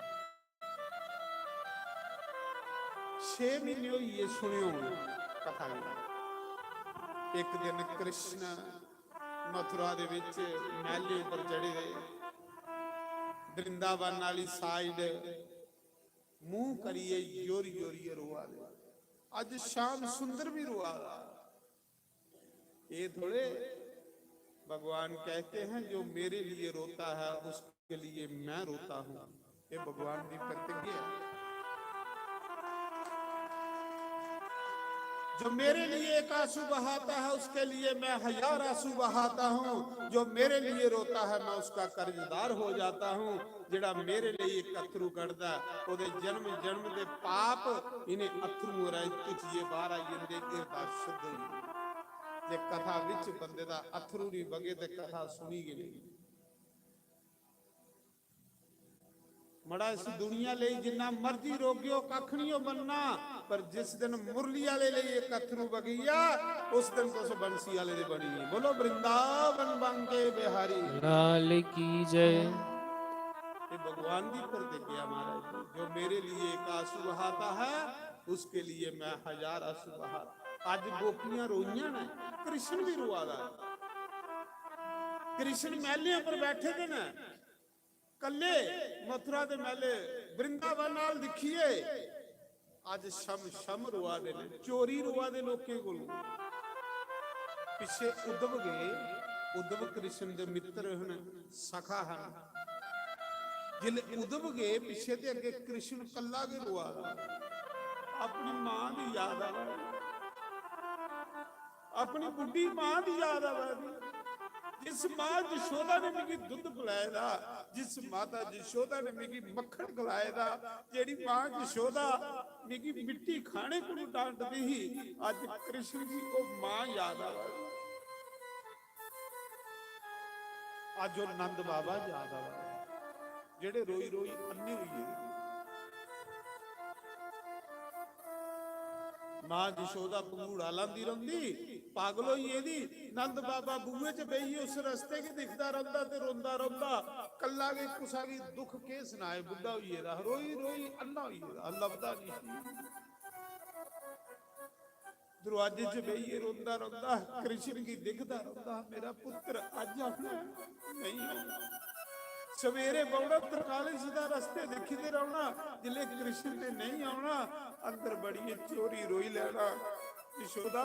छे महीने होई गे सुने होन कथा गी। एक दिन कृष्ण मथुरा दे विच महलें पर चढ़े दे, वृंदावन वाली साइड मुंह करिए जोरी जोरिए रोआ दे। अज श्याम सुंदर भी रोआ दा। ये थोड़े, भगवान कहते हैं, "जो मेरे लिए रोता है, उसके लिए मैं रोता हूँ।" ये भगवान की प्रतिज्ञा है। "जो मेरे लिए एक आंसू बहाता है, उसके लिए मैं हजार आंसू बहाता हूँ। जो मेरे लिए रोता है, मैं उसका कर्जदार हो जाता हूँ।" जेड़ा मेरे लिए एक अथरू कढ़दा है, ओदे जन्म जन्म दे पाप इन्हें अथरुओं राहें धुचिए बाहर आई जंदे, हिरदा शुद्ध होई जंदा। जे कथा विच बंदे दा अथरू नहीं बगे ते कथा सुनी गै नहीं। मड़ा, इस दुनिया ले जिन्ना मर्जी रोगियो, कख नहीं बनना, पर जिस दिन मुरली वाले ले एक अथरू बगी गया, उस दिन तुस बंसी वाले दे बनी गए। बोलो वृंदावन बांके बिहारी लाल की जय। ये भगवान की प्रतिज्ञा महाराज जी, "जो मेरे लिए एक आंसू बहाता है, उसके लिए मैं हजार आंसू बहा।" अज गोपियां रोइयां ने, कृष्ण भी रोआ दा है। कृष्ण महलियां पर बैठे दे ने, कल्ले मथुरा दे महले, वृंदावन नाल दिखिए, अज शम शम रोआ दे ने, चोरी रोआ दे लोकें कोलों। पिछे उद्धव गए, उद्धव कृष्ण दे मित्र हन, सखा हन। जिले उद्धव गए पिछे ते अगे कृष्ण कल्ला गै रोआ दा। अपनी मां दी याद आवा दी, अपनी बुढ़ी मां दी याद आवा दी। जिस मां जशोदा ने मिगी दुद्ध पिलाए दा, जिस माता जशोदा ने मिगी मक्खन खलाए दा, जेड़ी मां जशोदा मिगी मिट्टी खाने को डांटदी ही, अज कृष्ण जी को मां याद आवा दी। अज वो नंद बाबा याद आवा दी, जेड़े रोई रोई अन्ने होई गे। मां जशोदा पंघूड़ा लांदी रौंदी, पागल होई गेदी। नंद बाबा बूहे च बेहियै उस रस्ते गी दिखदा रौंदा ते रोंदा रौंदा, कल्ला गै कुसा गी दुख केह् सनाए, बुड्ढा होई गेदा, रोई रोई अन्ना होई गेदा, लभदा नहीं। दरवाजे च बेहियै रोंदा रौंदा, कृष्ण गी दिखदा रौंदा, मेरा पुत्र अज्ज औना, नहीं औना। सवेरे बौह्ना, तरकालें सिद्धा रस्ते दिखदे रौह्ना, जिसलै कृष्ण ने नेईं औना, अंदर बड़ियै चोरी रोई लैना। यशोदा,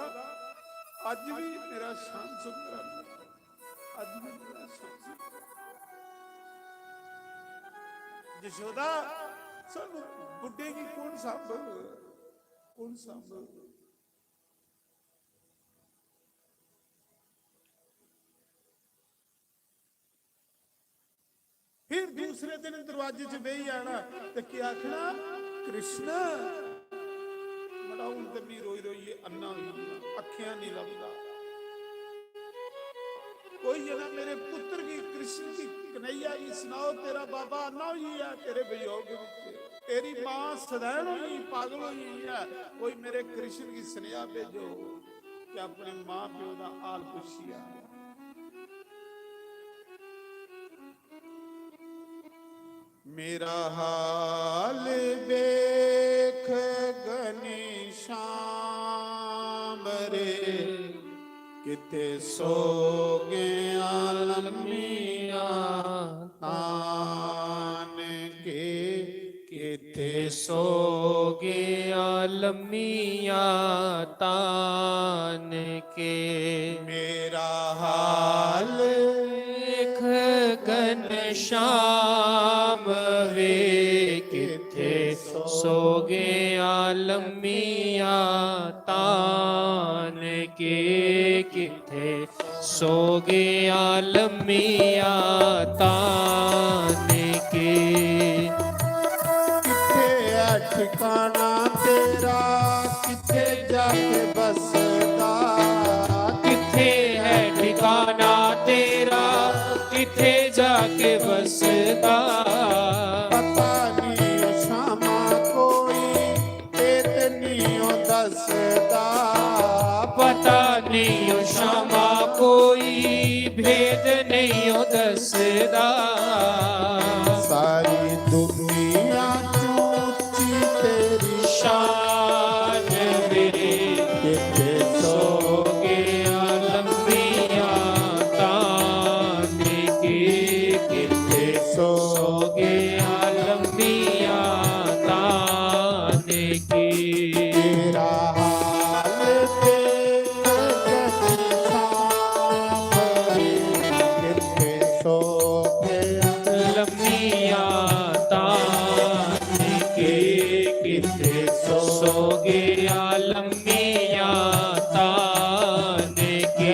अज्ज भी मेरा श्याम सुंदर, अज्ज भी मेरा श्याम सुंदर। यशोदा, सानू बुड्ढे गी कौन सांभग? कौन सांभग? फिर दूसरे दिन दरवाजे च बेही जाना ते केह् आखना, "कृष्ण।" मड़ा, हून ते मी रोई रोइयै अन्ना होई गेआ, अक्खियां नहीं लभदा। कोई जना मेरे पुत्र गी कृष्ण की कन्हैया गी सनाओ, तेरा बाबा आना होई गेआ तेरे वियोग विच, तेरी मां सदैन होई गेई, पागल होई गेई ऐ, कोई मेरे कृष्ण गी सनेहा भेजो कि अपने मां प्यो दा हाल पुच्छिया। मेरा हाल वेख घनश्याम रे, किथे सो गया लम्मिया तान के, किथे सो गया लम्मिया तान के। मेरा हाल वेख घनश्याम वे, किथे सो गया लम्मिया तान के, किथे सो गया लम्मिया तान के। किथे है ठिकाना तेरा, किथे जाके बसदा? किथे है ठिकाना तेरा, किथे जाके बसदा? पता नहीं ओ श्यामा कोई भेद नहीं ओ दसदा। पता नहीं ओ श्यामा कोई भेद नहीं ओ दसदा। सारी दुनिया च ऊंची तेरी शान रे, किथे सो गया लम्मिया तान के, किथे सो गया लम्मिया तान के। तेरा हाल देख घनश्याम रे, किथे सो गया लम्मिया तान के, किथे सो गया लम्मिया तान के।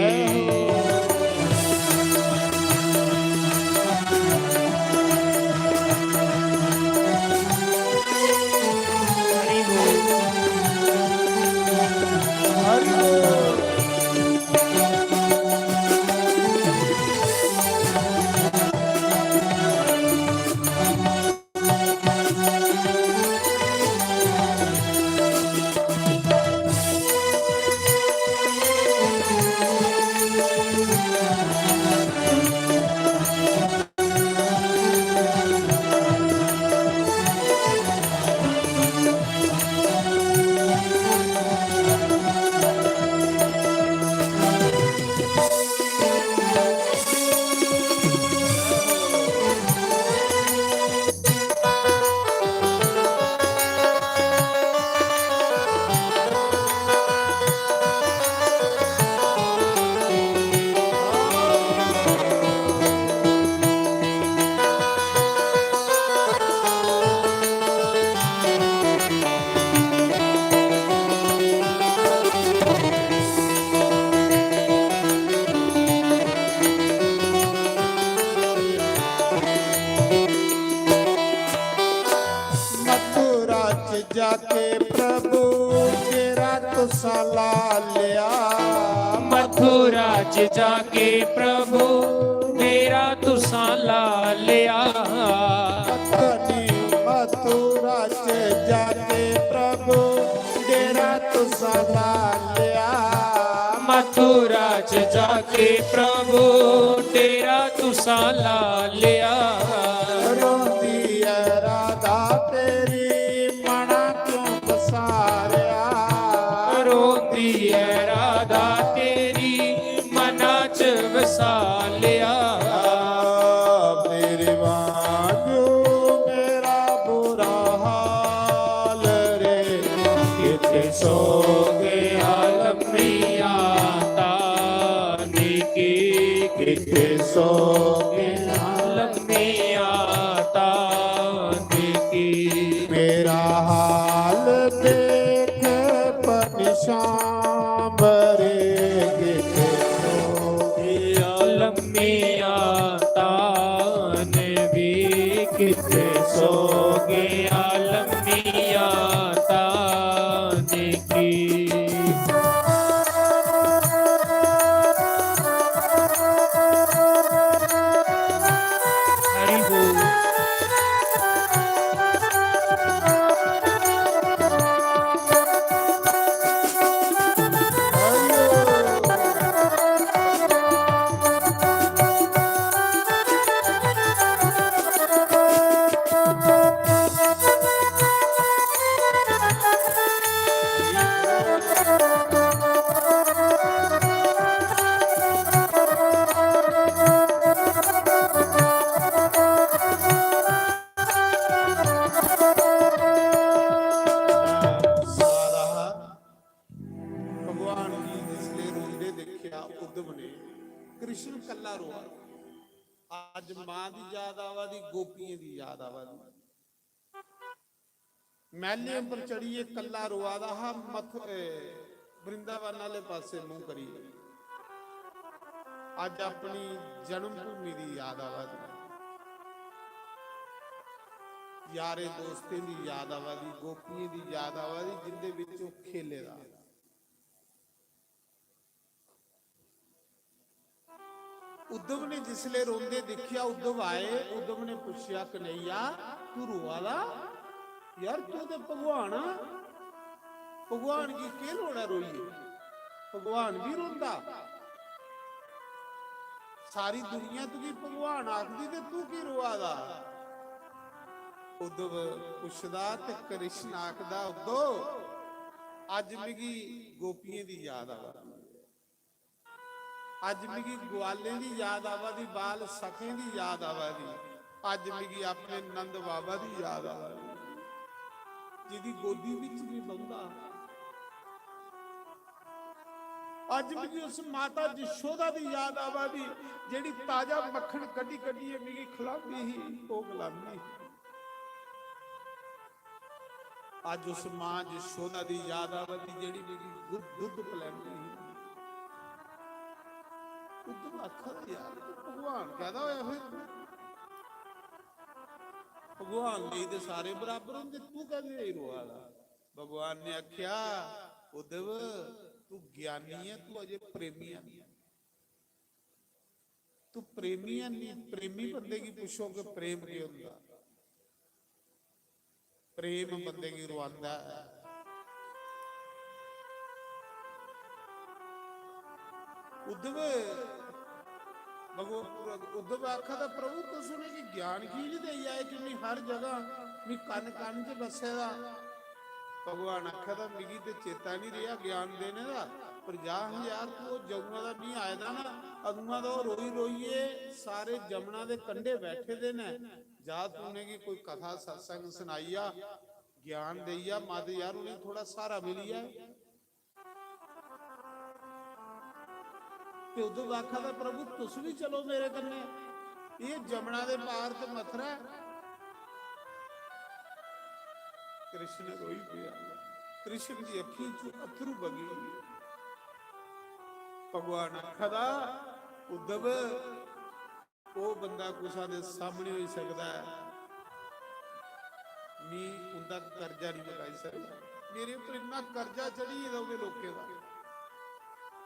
मथुरा च जाके प्रभु डेरा तुसा ला लिया। मथुरा च जाके प्रभु डेरा तुसा ला लिया। पता नहीं मथुरा च जाके प्रभु डेरा तुसा ला लिया। मथुरा च जाके प्रभु डेरा तुसा ला लिया। रोंदी ऐ राधा तेरी मना क्यों बसारिया। रोंदी ऐ राधा तेरी मना च वसा लिया। मेरे वांगू मेरा बुरा हाल रे, किथे सो गया लम्मिया तान के, किथे सो गया लम्मिया तान के। मेरा हाल देख घनश्याम रे, किथे सो गया लम्मिया तान वे, किथे सो गया लम्मिया तान के। दिक्खेआ उद्धव ने, कृष्ण कल्ला रोआ दा। अज्ज मां दी याद आवा दी, गोपियें दी याद आवा दी। मैह्‌लें पर चढ़ियै कल्ला रोआ दा हा, मथ-, ए, वृंदावन आह्‌ले पासै मूंह् करियै। अज्ज अपनी जन्मभूमि दी याद आवा दी, यारें दोस्तें दी याद आवा दी, गोपियें दी याद आवा दी, जिंदे बिच ओह् खेले दा। उद्धव ने जिसले रोंदे दिक्खेआ, उद्धव आए, उद्धव ने पुच्छेआ, "कन्हैया, तू रोआ दा? यार, तू ते भगवान आ, भगवान गी केह् लोड़ ऐ रोइये? भगवान बी रोंदा। सारी दुनिया तुगी भगवान आखदी ते तू की रोआ दा?" उद्धव पुच्छदा ते कृष्ण आखदा, "उद्धव, अज्ज मिगी गोपियें दी याद आवा दी।" अज्ज मिगी ग्वालें दी याद आवा दी, बाल सखें दी याद आवा दी, अज्ज मिगी अपने नंद बाबा दी याद आवा दी, जेह्‌दी गोदी बिच में बौंह्‌दा। अज्ज मिगी उस माता जशोदा दी याद आवा दी, जेह्‌ड़ी ताजा मक्खन कड्ढी कड्ढियै मिगी खलांदी ही, ओह् गलांदी ही। अज्ज उस मां जशोदा दी याद आवा दी, जेह्‌ड़ी मिगी दुद्ध, दुद्ध पलैंदी ही। उद्धव आखा दा, "यार, तू भगवान कैदा होया फिर? भगवान लेई ते सारे बराबर होंदे, तू कैह्‌दे लेई रोआ दा?" भगवान ने आखेआ, "उद्धव, तू ज्ञानी ऐ, तू अजे प्रेमी ऐ।" तू प्रेमी है नहीं, प्रेमी बंदे गी पुच्छो कि प्रेम केह् होंदा। प्रेम बंदे गी रुआंदा ऐ। उद्धव, भगव-, उद्धव आखा दा, "प्रभु, तुस उ'नेंगी ज्ञान की नहीं देई आए कि मी हर जगह, मी कन कन च बस्से दा?" भगवान आखा दा, "मिगी ते चेता नहीं रेहा ज्ञान देने दा, पर जा हां यार, तू ओह् जदुआं दा मी आए दा ना, अदुआं दा ओह् रोई रोइयै सारे जमुना दे कंढे बैठे दे न, जा तू उ'नेंगी कोई कथा सत्संग सनाई आ, ज्ञान देई आ, मत यार उ'नेंगी थोड़ा स्हारा मिली जाए।" ते उद्धव आखा दा, "प्रभु, तुस बी चलो मेरे कन्नै, एह् जमुना दे पार ते मथुरा ऐ।" कृष्ण रोई पेआ, कृष्ण दी अक्खीं चों अत्थरू बगी गे। भगवान आखा दा, "उद्धव, ओह् बंदा कुसै दे सामने होई सकदा ऐ, मी उं'दा कर्जा निं मकाई सकदा। मेरे उप्पर इन्ना कर्जा चढ़ी गेदा उ'नें लोकें दा,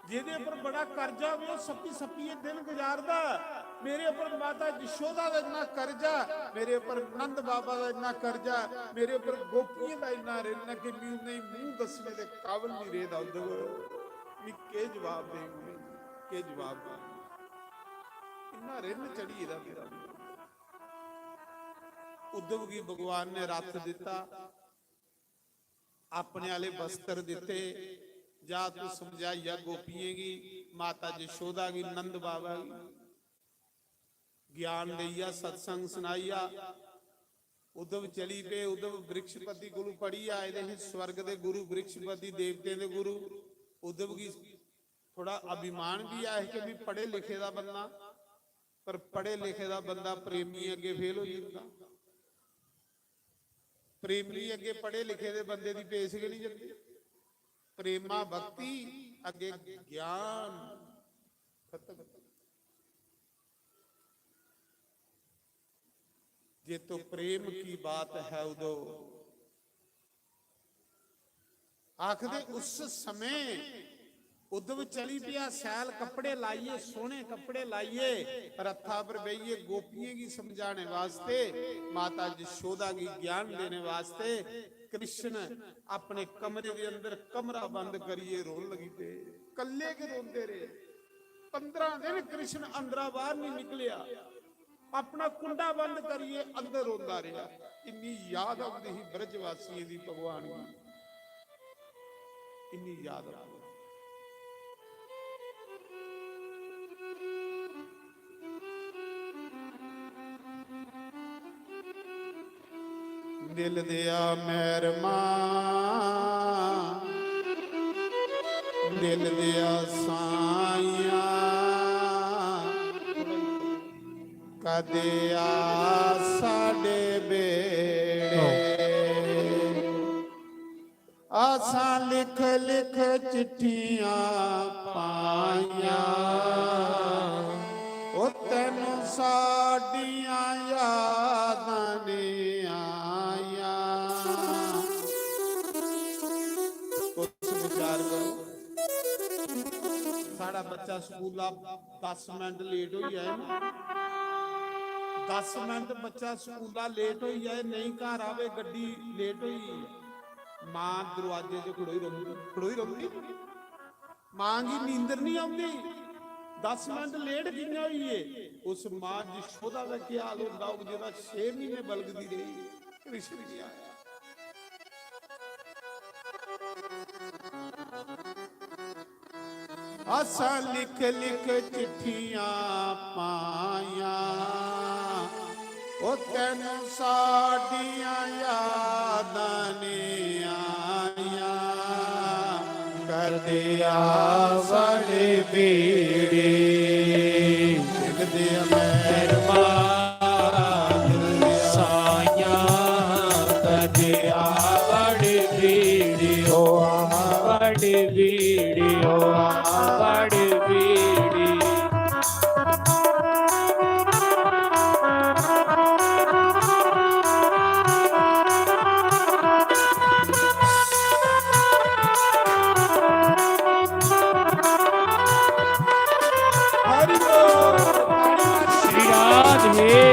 जेह्दे उप्पर बड़ा कर्जा होवे, ओह् सप्पी सप्पियै दिन गुजारदा। मेरे उप्पर माता यशोदा दा इन्ना कर्जा, मेरे उप्पर नंद बाबा दा इन्ना कर्जा, मेरे उप्पर गोपियें दा इन्ना ऋण ऐ कि मी उ'नेंगी मूंह दस्सने दे काबल निं रेह्दा उद्धव। मी केह् जवाब देङ उ'नेंगी, केह् जवाब देङ?" इन्ना ऋण चढ़ी गेदा मेरा। उद्धव गी भगवान ने रथ दित्ता, अपने आह्‌ले वस्त्र दित्ते, "जा तू समझाइया गोपियें गी, माता जशोदा गी, नंद बाबा गी ज्ञान देइया, सत्संग सनाइया।" उद्धव चली पे। उद्धव बृहस्पति कोलू पढ़ियै आए दे हे, स्वर्ग दे गुरु, बृहस्पति देवतें दे गुरु। उद्धव गी थोड़ा अभिमान भी ऐ कि मैं पढ़े लिखे दा बंदा, पर पढ़े लिखे दा बंदा प्रेमी अग्गे फेल होई जंदा। प्रेमी अग्गे पढ़े लिखे दे बंदे दी पेश गै नहीं जंदी। प्रेमा भक्ति, अग्गे ज्ञान खत्म। जे तो प्रेम की बात है उद्धव, आखदे उस समय उद्धव चली पेआ सैल कपड़े लाइयै, सोहने कपड़े लाइयै, रथा पर बेहियै गोपियें गी समझाने वास्ते, माता जशोदा गी ज्ञान देने वास्ते। कृष्ण अपने कमरे दे अंदर कमरा बंद करियै रोन लगी पे, कल्ले गै रोंदे रेह्। पंद्रह दिन कृष्ण अंदरा बाहर नहीं निकलिया। अपना कुंडा बंद करियै अंदर रोंदा रेहा। इन्नी याद औंदी ही ब्रजवासियें दी भगवान गी, इन्नी याद औंदी। दिल दिया मैरमा दिल दिया साइयां, कदे आ साडे बेड़े। आसां लिख लिख चिट्ठियां पाइयां, ओ तैनू साडियां यादां नी आइयां। तुस विचार करो, साढ़ा बच्चा स्कूला दस मिनट लेट होई जाए ना, दस मिनट बच्चा स्कूला लेट होई जाए, नहीं घर आवे, गड्डी लेट होई, मां दरवाजे च खड़ोई रौंहदी, खड़ोई रौंहदी। मां गी नींदर नहीं आउंदी, दस मिनट लेट कि'यां होई गे? उस मां यशोदा दा केह् हाल होंदा होग, जेह्ड़ा छे म्हीने बलगदी रेही, कृष्ण गी आया। असां लिख लिख चिट्ठियां पाइयां, ओ तैनू साडियां यादां नी आइयां। कदे आ साढ़े बेड़े, दिल दे मेहरबान, दिल दे साइयां, कदे आ बड़े बेड़े, ओ आ बड़े बेड़े, ओ आ बड़े बेड़े। हरि बोल। श्री राधे।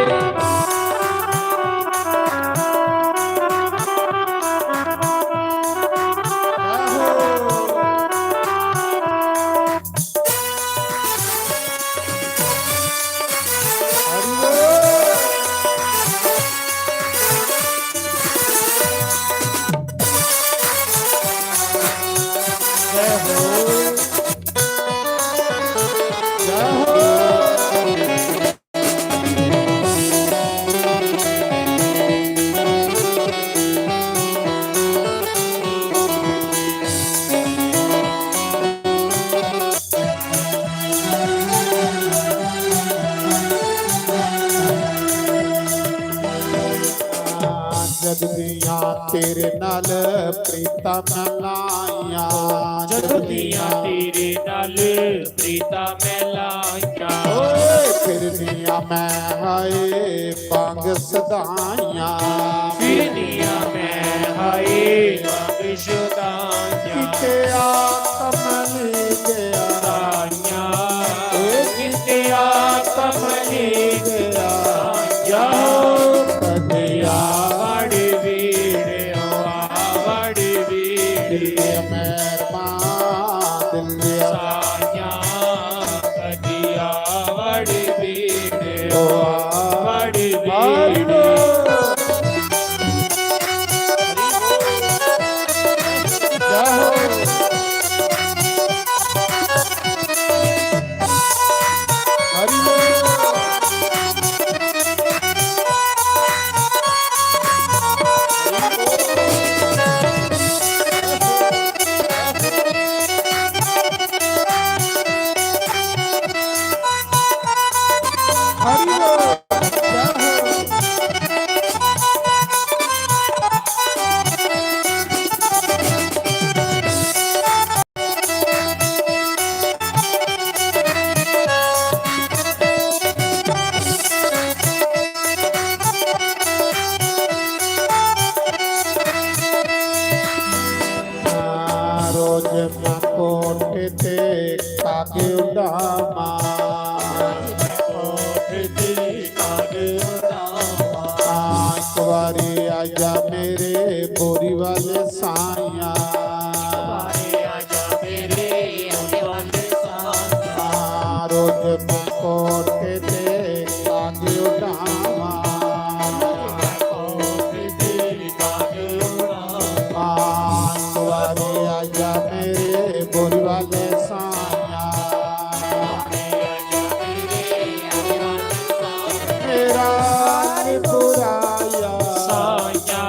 जगदियां तेरे नाल प्रीतां मैं लाइयां, जगदियां तेरे नाल प्रीतां मैं लाइयां। ओए फिरनियां मैं हाय भांग सदाइयां, फिरनियां मैं हाय भांग सदाइयां। किते आत्म लीन गया, ए किते आत्म लीन गया। कदे आ बड़े बेड़े, ओ आ बड़े बेड़े। दिल दे मेहरबान, दिल दे साइयां, कदे आ बड़े बेड़े, ओ आ बड़े बेड़े। जय हो। हरि बोल। हरि बोल। जय हो। रोज मैं कोठे ते कागे उड़ावां, कोठे ते कागे उड़ावां। हाँ, एक बारी आजा मेरे बोरी वाले साइयां। हाँ, रोज मैं कोठे ते कागे उड़ावां। हाँ, एक बारी आजा मेरे बोरी वाले साइयां। मेरा हाल बुराया साइयां,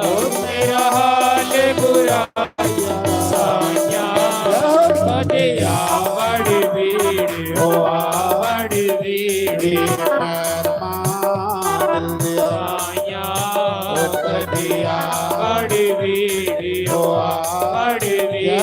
ओ मेरा हाल बुराया साइयां, ओ कदिया बड़ी भीड़ हो, बड़ी भीड़। मेहरबान दिया। आया कदिया बड़ी भीड़ हो, बड़ी भीड़।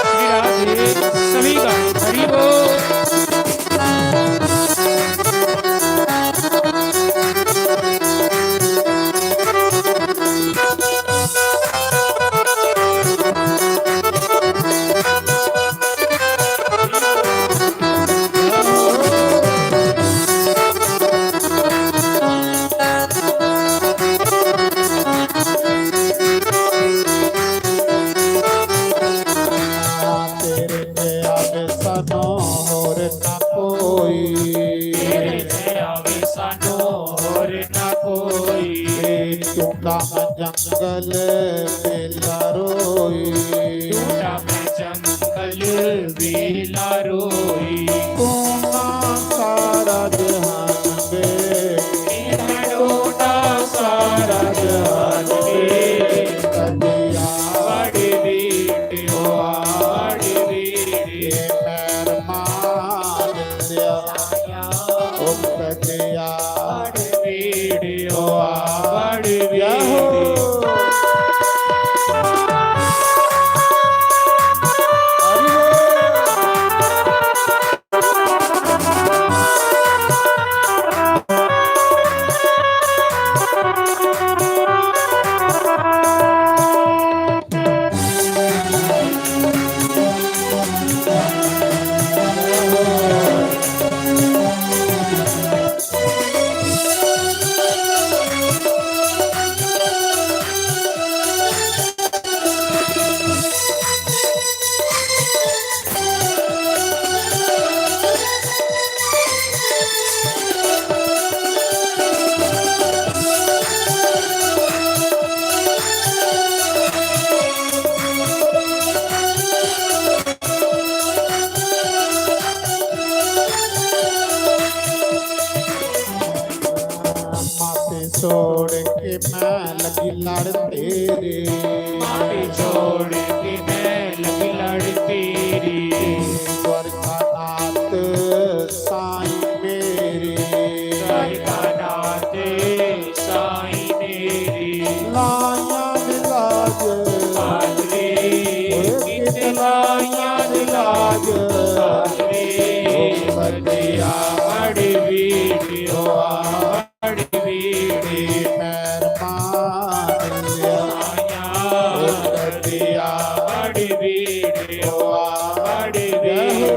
श्री राधे, सभी का हरि बोल। तेरे ते आवे सानू होर ना कोई। तेरे ते आवे सानू होर ना कोई। टूटा मैं जंगल बेला रोई। टूटा मैं जंगल बेला रोई। तू ना सारा जहान वे। तू ना सारा जहान वे। कदिया बड़ी भीड़ हो, बड़ी भीड़। मेहरबान दिया। ओ कदिया बड़ी भीड़ हो, बड़ी भीड़। माफी छोड़ के मैं लगी लड़ तेरे। माफी छोड़ के मैं लगी लड़ तेरे। द्वारकानाथ साईं मेरे। द्वारकानाथ साईं मेरे। लाया नी लाज। हाथ रे। ओए कित लाया नी लाज। हाथ रे। ओ कदिया बड़ी भीड़ हो। बड़ी भीड़ मेहरबान आया। ओ कदिया बड़ी भीड़ हो, बड़ी भीड़।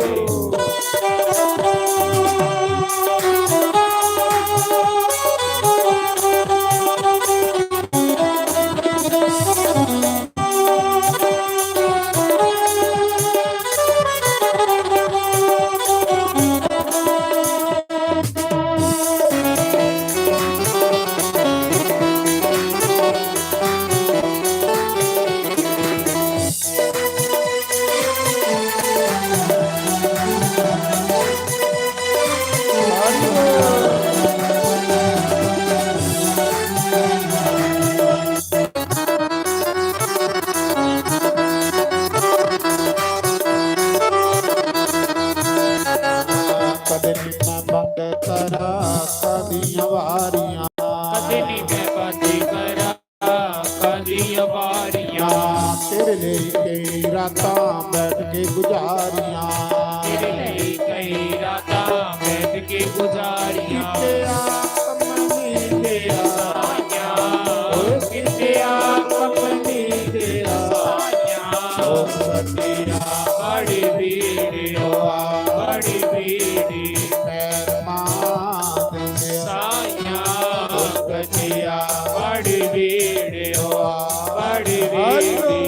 कदे नी मैं बंद करा कदियां वारियां। कदे नी मैं बंद करा कदियां वारियां। तेरे लिए कई रातां बैठ के गुजारियां। तेरे लिए कई रातां गुजारियां। कित्ते आ कमली दे साइयां, ओ कित्ते आ कमली दे साइयां। ओ कटिया बड़ी भीड़ ओ, बड़ी भीड़। पैमा दे साइयां, ओ कटिया बड़ी भीड़ ओ, बड़ी भीड़।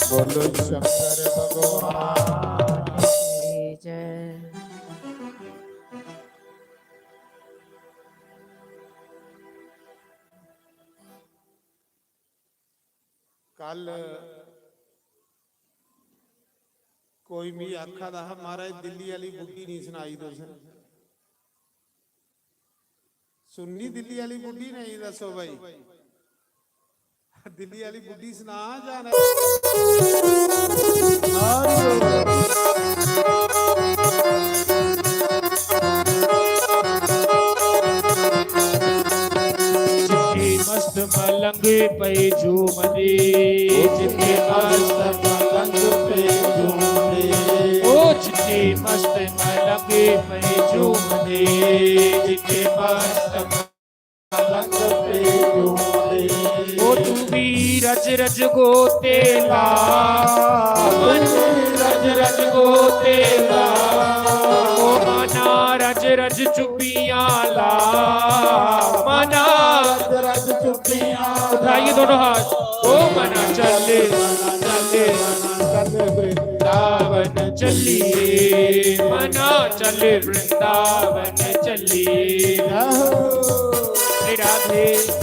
बोलो शंकर भगवान की जय। कल कोई मिगी आखा दा हा, "महाराज, दिल्ली आह्ली बुड्ढी नहीं सनाई तुसें।" सुननी दिल्ली आह्ली बुड्ढी? नहीं, दस्सो भाई। दिल्ली आह्ली बुड्ढी सना जां नेईं? चिट्टी मस्त मलंग पई झूमदी, चिट्टी मस्त मलंग पई झूमदी। ओ चिट्टी मस्त मलंग पई झूमदी, चिट्टी मस्त मलंग पई झूमदी। ओ तू भी रज रज गोते ला, मन रज रज गोते ला। ओ मना रज रज चुपियां ला, मना रज रज चुपियां ला। उठाइए दोनों हाथ। ओ मना चल, मना चल, मना चल वृंदावन चलिए, मना चल वृंदावन चलिए। श्री राधे।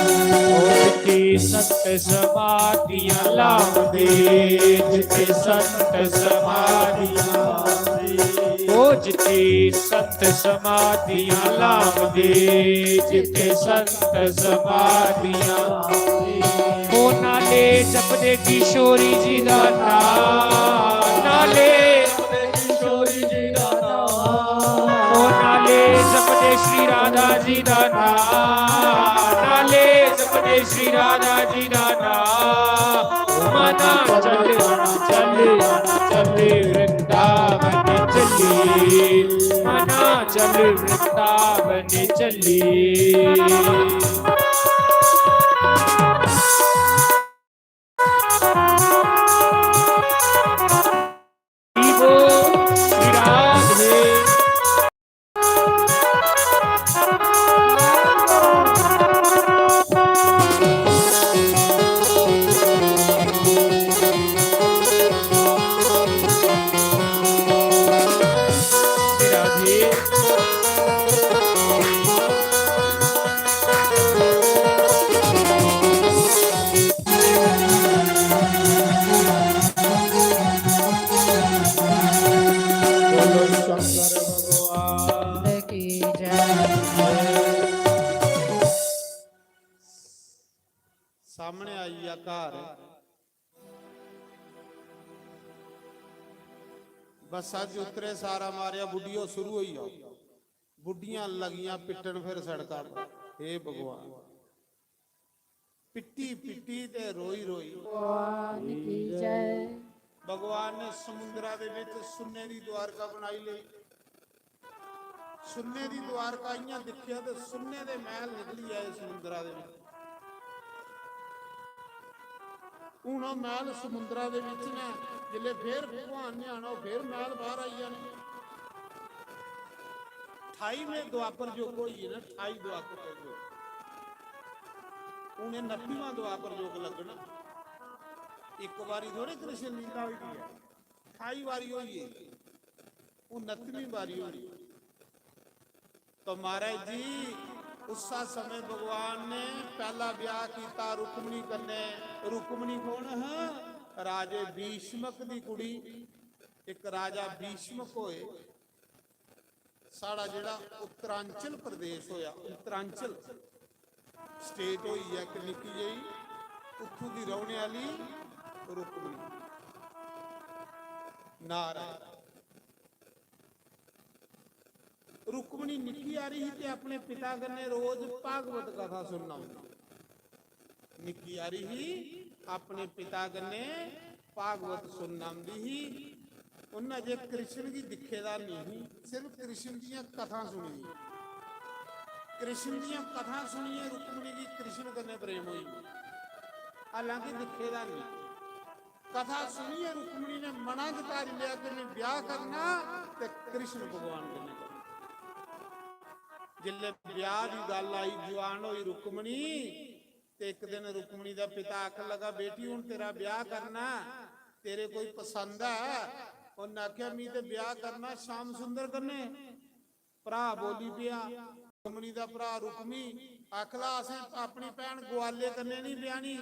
जित्थे संत समाधियां लावदे, जित्थे संत समाधियां, ओ जित्थे संत समाधियां लावदे, जित्थे संत समाधियां। ओ नाले जपदे किशोरी जी दा नाम, नाले जपदे किशोरी जी दा नाम। ओ नाले जपदे श्री राधा जी दा नाम, नाले जपदे श्री राधा जी दा नाम। मना चल, चल, चल वृंदावन चलिए, मना चल वृंदावन चलिए। बोलो शंकर भगवान की जय। सामने आई गया घर, बस्सा च उतरे, सारा मारेआ, "बुड्ढियो, शुरू होई जाओ।" बुड्ढियां लगियां पिट्टन फिर सड़का पर। हे भगवान, पिट्टी पिट्टी ते रोई रोई। भगवान की जय। भगवान ने समुद्रा दे विच सुन्ने दी द्वारका बनाई लेई। सुन्ने दी द्वारका इयां दिक्खेआ ते सुन्ने दे मैहल निकली आए समुद्रा दे विच। हुन ओह मैहल समुद्रा दे विच ने, जिसलै फिर भगवान ने आना, ओह फिर मैहल बाहर आई जाने। अठाईवें द्वापर युग होई गे ना, अठाई द्वापर युग। हुन एह उनत्तीवां द्वापर युग लग्गना। इक बारी थोड़े कृष्ण लीला होई दी ऐ, अठाई बारी होई गेई, उनत्तीवीं बारी होनी। तो महाराज जी, उस्सा समय भगवान ने पहला ब्याह कीता रुक्मणी कन्ने। रुक्मणी कौन है? राजे भीष्मक दी कुड़ी। एक राजा भीष्मक होए, साढ़ा जेड़ा उत्तरांचल प्रदेश होया, उत्तरांचल state होई है एक निक्की जेही, उत्थों दी रौहने आली रुक्मणी। नारायण। रुक्मणी निक्की हारी ही ते अपने पिता कन्नै रोज भागवत कथा सुनना औंदी। निक्की हारी ही, अपने पिता कन्नै भागवत सुनना औंदी ही। उन्नै अजे कृष्ण गी दिक्खे दा नेईं ही, सिर्फ कृष्ण दियां कथां सुनी। कृष्ण दियां कथां सुनियै रुक्मणी गी कृष्ण कन्नै प्रेम होई गेआ, हालांकि दिक्खे दा नेईं। कथा सुनियै रुक्मणी ने मना च धारी लेआ कि मैं ब्याह करना ते कृष्ण भगवान कन्नै करना। जिसलै ब्याह दी गल्ल आई, जुआन होई रुक्मणी, ते इक दिन रुक्मणी दा पिता आखन लगा, "बेटी, हुन तेरा ब्याह करना, तेरे कोई पसंद ऐ?" उन्नै आखेआ, "मी ते ब्याह करना श्याम सुंदर कन्नै।" भ्राऽ बोली पेआ, रुक्मणी दा भ्राऽ रुक्मी आखला, "असें अपनी भैन ग्वाले कन्नै नहीं ब्याहनी।"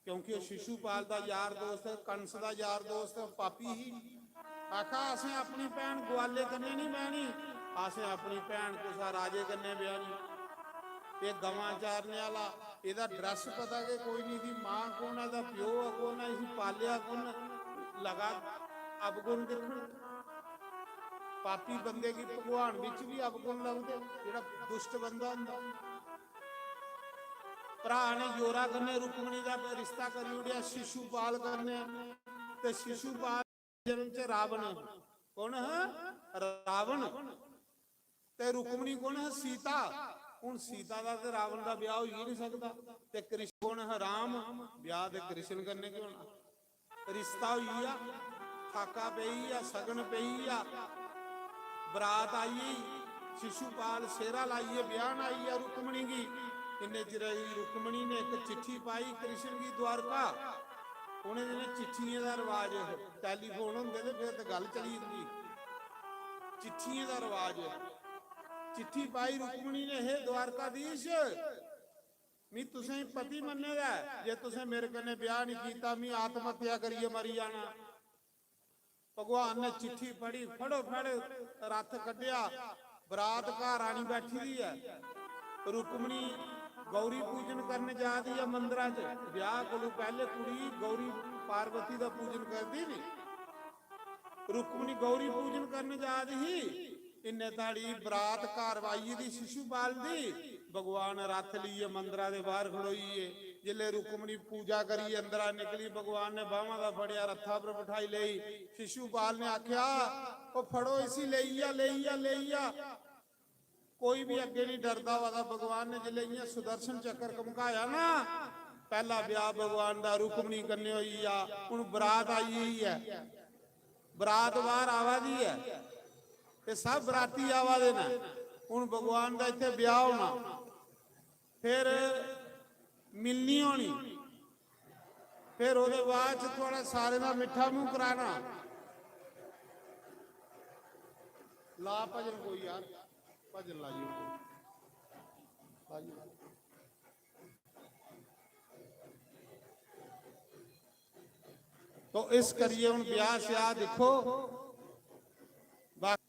क्योंकि ओह् शिशुपाल दा यार दोस्त, कंस दा यार दोस्त, पापी ही। आखा, "असें अपनी भैन ग्वाले कन्नै नहीं ब्याहनी, असें अपनी भैन कुसै राजे कन्नै ब्याहनी।" एह् गवां चारने आह्ला, एह्दा dress पता गै कोई नहीं, एह्दी मां कौन ऐ, एह्दा प्यो ऐ कौन ऐ, इसी पालेआ कु'न? लगा अवगुण दिक्खन। पापी बंदे गी भगवान बिच भी अवगुण लभदे, जेह्ड़ा दुष्ट बंदा होंदा। भ्राऽ ने योरा कन्नै रुक्मणी दा रिश्ता करी ओड़ेआ शिशुपाल कन्नै, ते शिशुपाल जन्म च रावण। कौन हा? रावण। ते रुक्मणी कौन हा? सीता। हुन सीता दा ते रावण दा ब्याह होई गै नहीं सकदा। ते कृष्ण कौन हा? राम। ब्याह ते कृष्ण कन्नै गै होना। रिश्ता होई गेआ, ठाका पेई गेआ, सगन पेई गेआ, बरात आई गेई, शिशुपाल सेह्रा लाइयै ब्याहन आई गेआ रुक्मणी गी। इन्ने चिरै गी रुक्मणी ने इक चिट्ठी पाई कृष्ण गी द्वारका। उ'नें दिनें चिट्ठियें दा रवाज, टैलीफोन होंदे ते फिर ते गल्ल चली जंदी। चिट्ठियें दा रवाज। चिट्ठी पाई रुक्मणी ने, "हे द्वारकाधीश, मी तुसें पति मन्ने दा ऐ, जे तुसें मेरे कन्नै ब्याह नहीं कीता, मी आत्महत्या करियै मरी जाना।" भगवान ने चिट्ठी पढ़ी, फड़ोफड़ रथ कड्ढेआ, बरात घर आनी बैठी दी ऐ। रुक्मणी गौरी पूजन करने जा दी ऐ मंदरा च। ब्याह कोलू पैहले कुड़ी गौरी पार्वती दा पूजन करदी नी। रुक्मणी गौरी पूजन करने जा दी ही, इन्ने ताड़ी बरात घर आई दी शिशुपाल दी। भगवान रथ लेइयै मंदरा दे बाहर खड़ोई गे। जिसलै रुक्मणी पूजा करियै अंदरा निकली, भगवान ने बांह् दा फड़ेआ, रथा पर बठाई लेई। शिशुपाल ने आखेआ, "ओ फड़ो इसी, लेई जा, लेई जा, लेई जा।" कोई भी अग्गें नहीं डरदा होआ दा। भगवान ने जिसलै इ'यां सुदर्शन चक्कर घमकाया ना, पैह्ला ब्याह भगवान दा रुक्मणी कन्नै होई गेआ। हुन बरात आई गेई ऐ, बरात बाहर आवा दी ऐ, ते सब बराती आवा दे न। हुन भगवान दा इत्थै ब्याह होना, फिर मिलनी होनी, फिर ओह्दे बाद च थुआढ़ा सारें दा मिट्ठा मूंह कराना। ला भजन कोई यार, भजन लाइयो, लाइयो। तो इस करियै हुन ब्याह श्याह दिक्खो, बाकी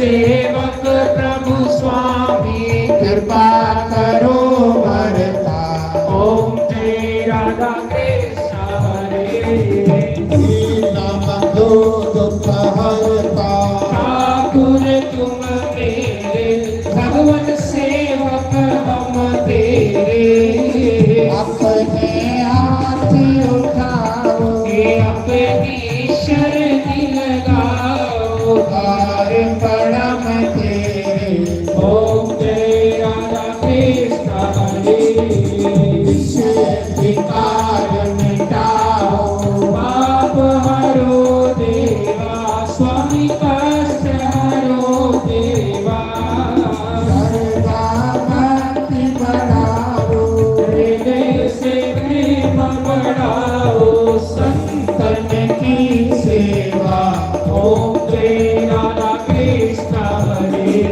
सेवक प्रभु स्वामी कृपा करो वरता। ओम जय राधा कृष्ण हरे। दीनबंधु दुख हरता। ठाकुर तुम मेरे भगवत सेवक हम तेरे। अपने हाथ उठाओ। ये अपनी शरण लगाओ। भार पड़ा मैं तेरे। ओम जय राधा कृष्ण हरे। विषय विकार मिटाओ। पाप हरो देवा। स्वामी कष्ट हरो देवा। श्रद्धा भक्ति बढ़ाओ। हृदय से प्रेम बढ़ाओ। संतन की सेवा। ओम जय राधा कृष्ण हरे।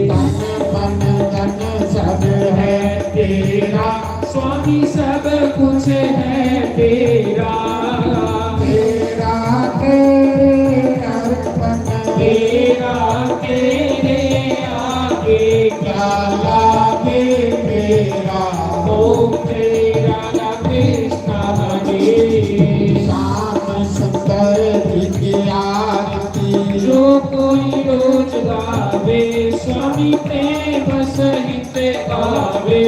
तन मन धन सब है तेरा। स्वामी सब कुछ है तेरा। तेरा तेरे अर्पण। तेरा तेरे आगे क्या लागे मेरा। ओम जय राधा कृष्ण हरे। श्याम सुंदर की आरती। जो कोई रोज गावे। स्वामी प्रेम सहित गावे।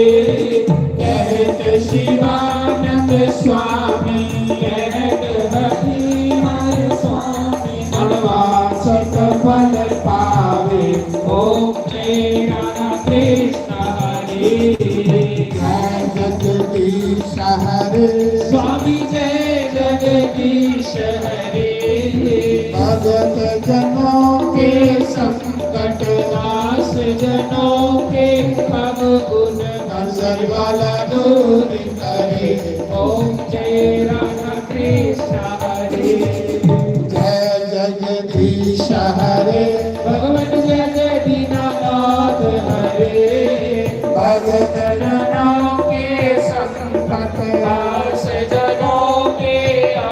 कहत शिवानंद स्वामी कहत हरि हर स्वामी। मनवांछित फल पावे। ओम जय राधा कृष्ण हरे। जय जगदीश हरे। स्वामी जय जगदीश हरे। भगत जनों के संकट नाश जनों के अवगुण नजर वाला दूर करे। ओम जय राधा कृष्ण हरे। जय जगदीश हरे।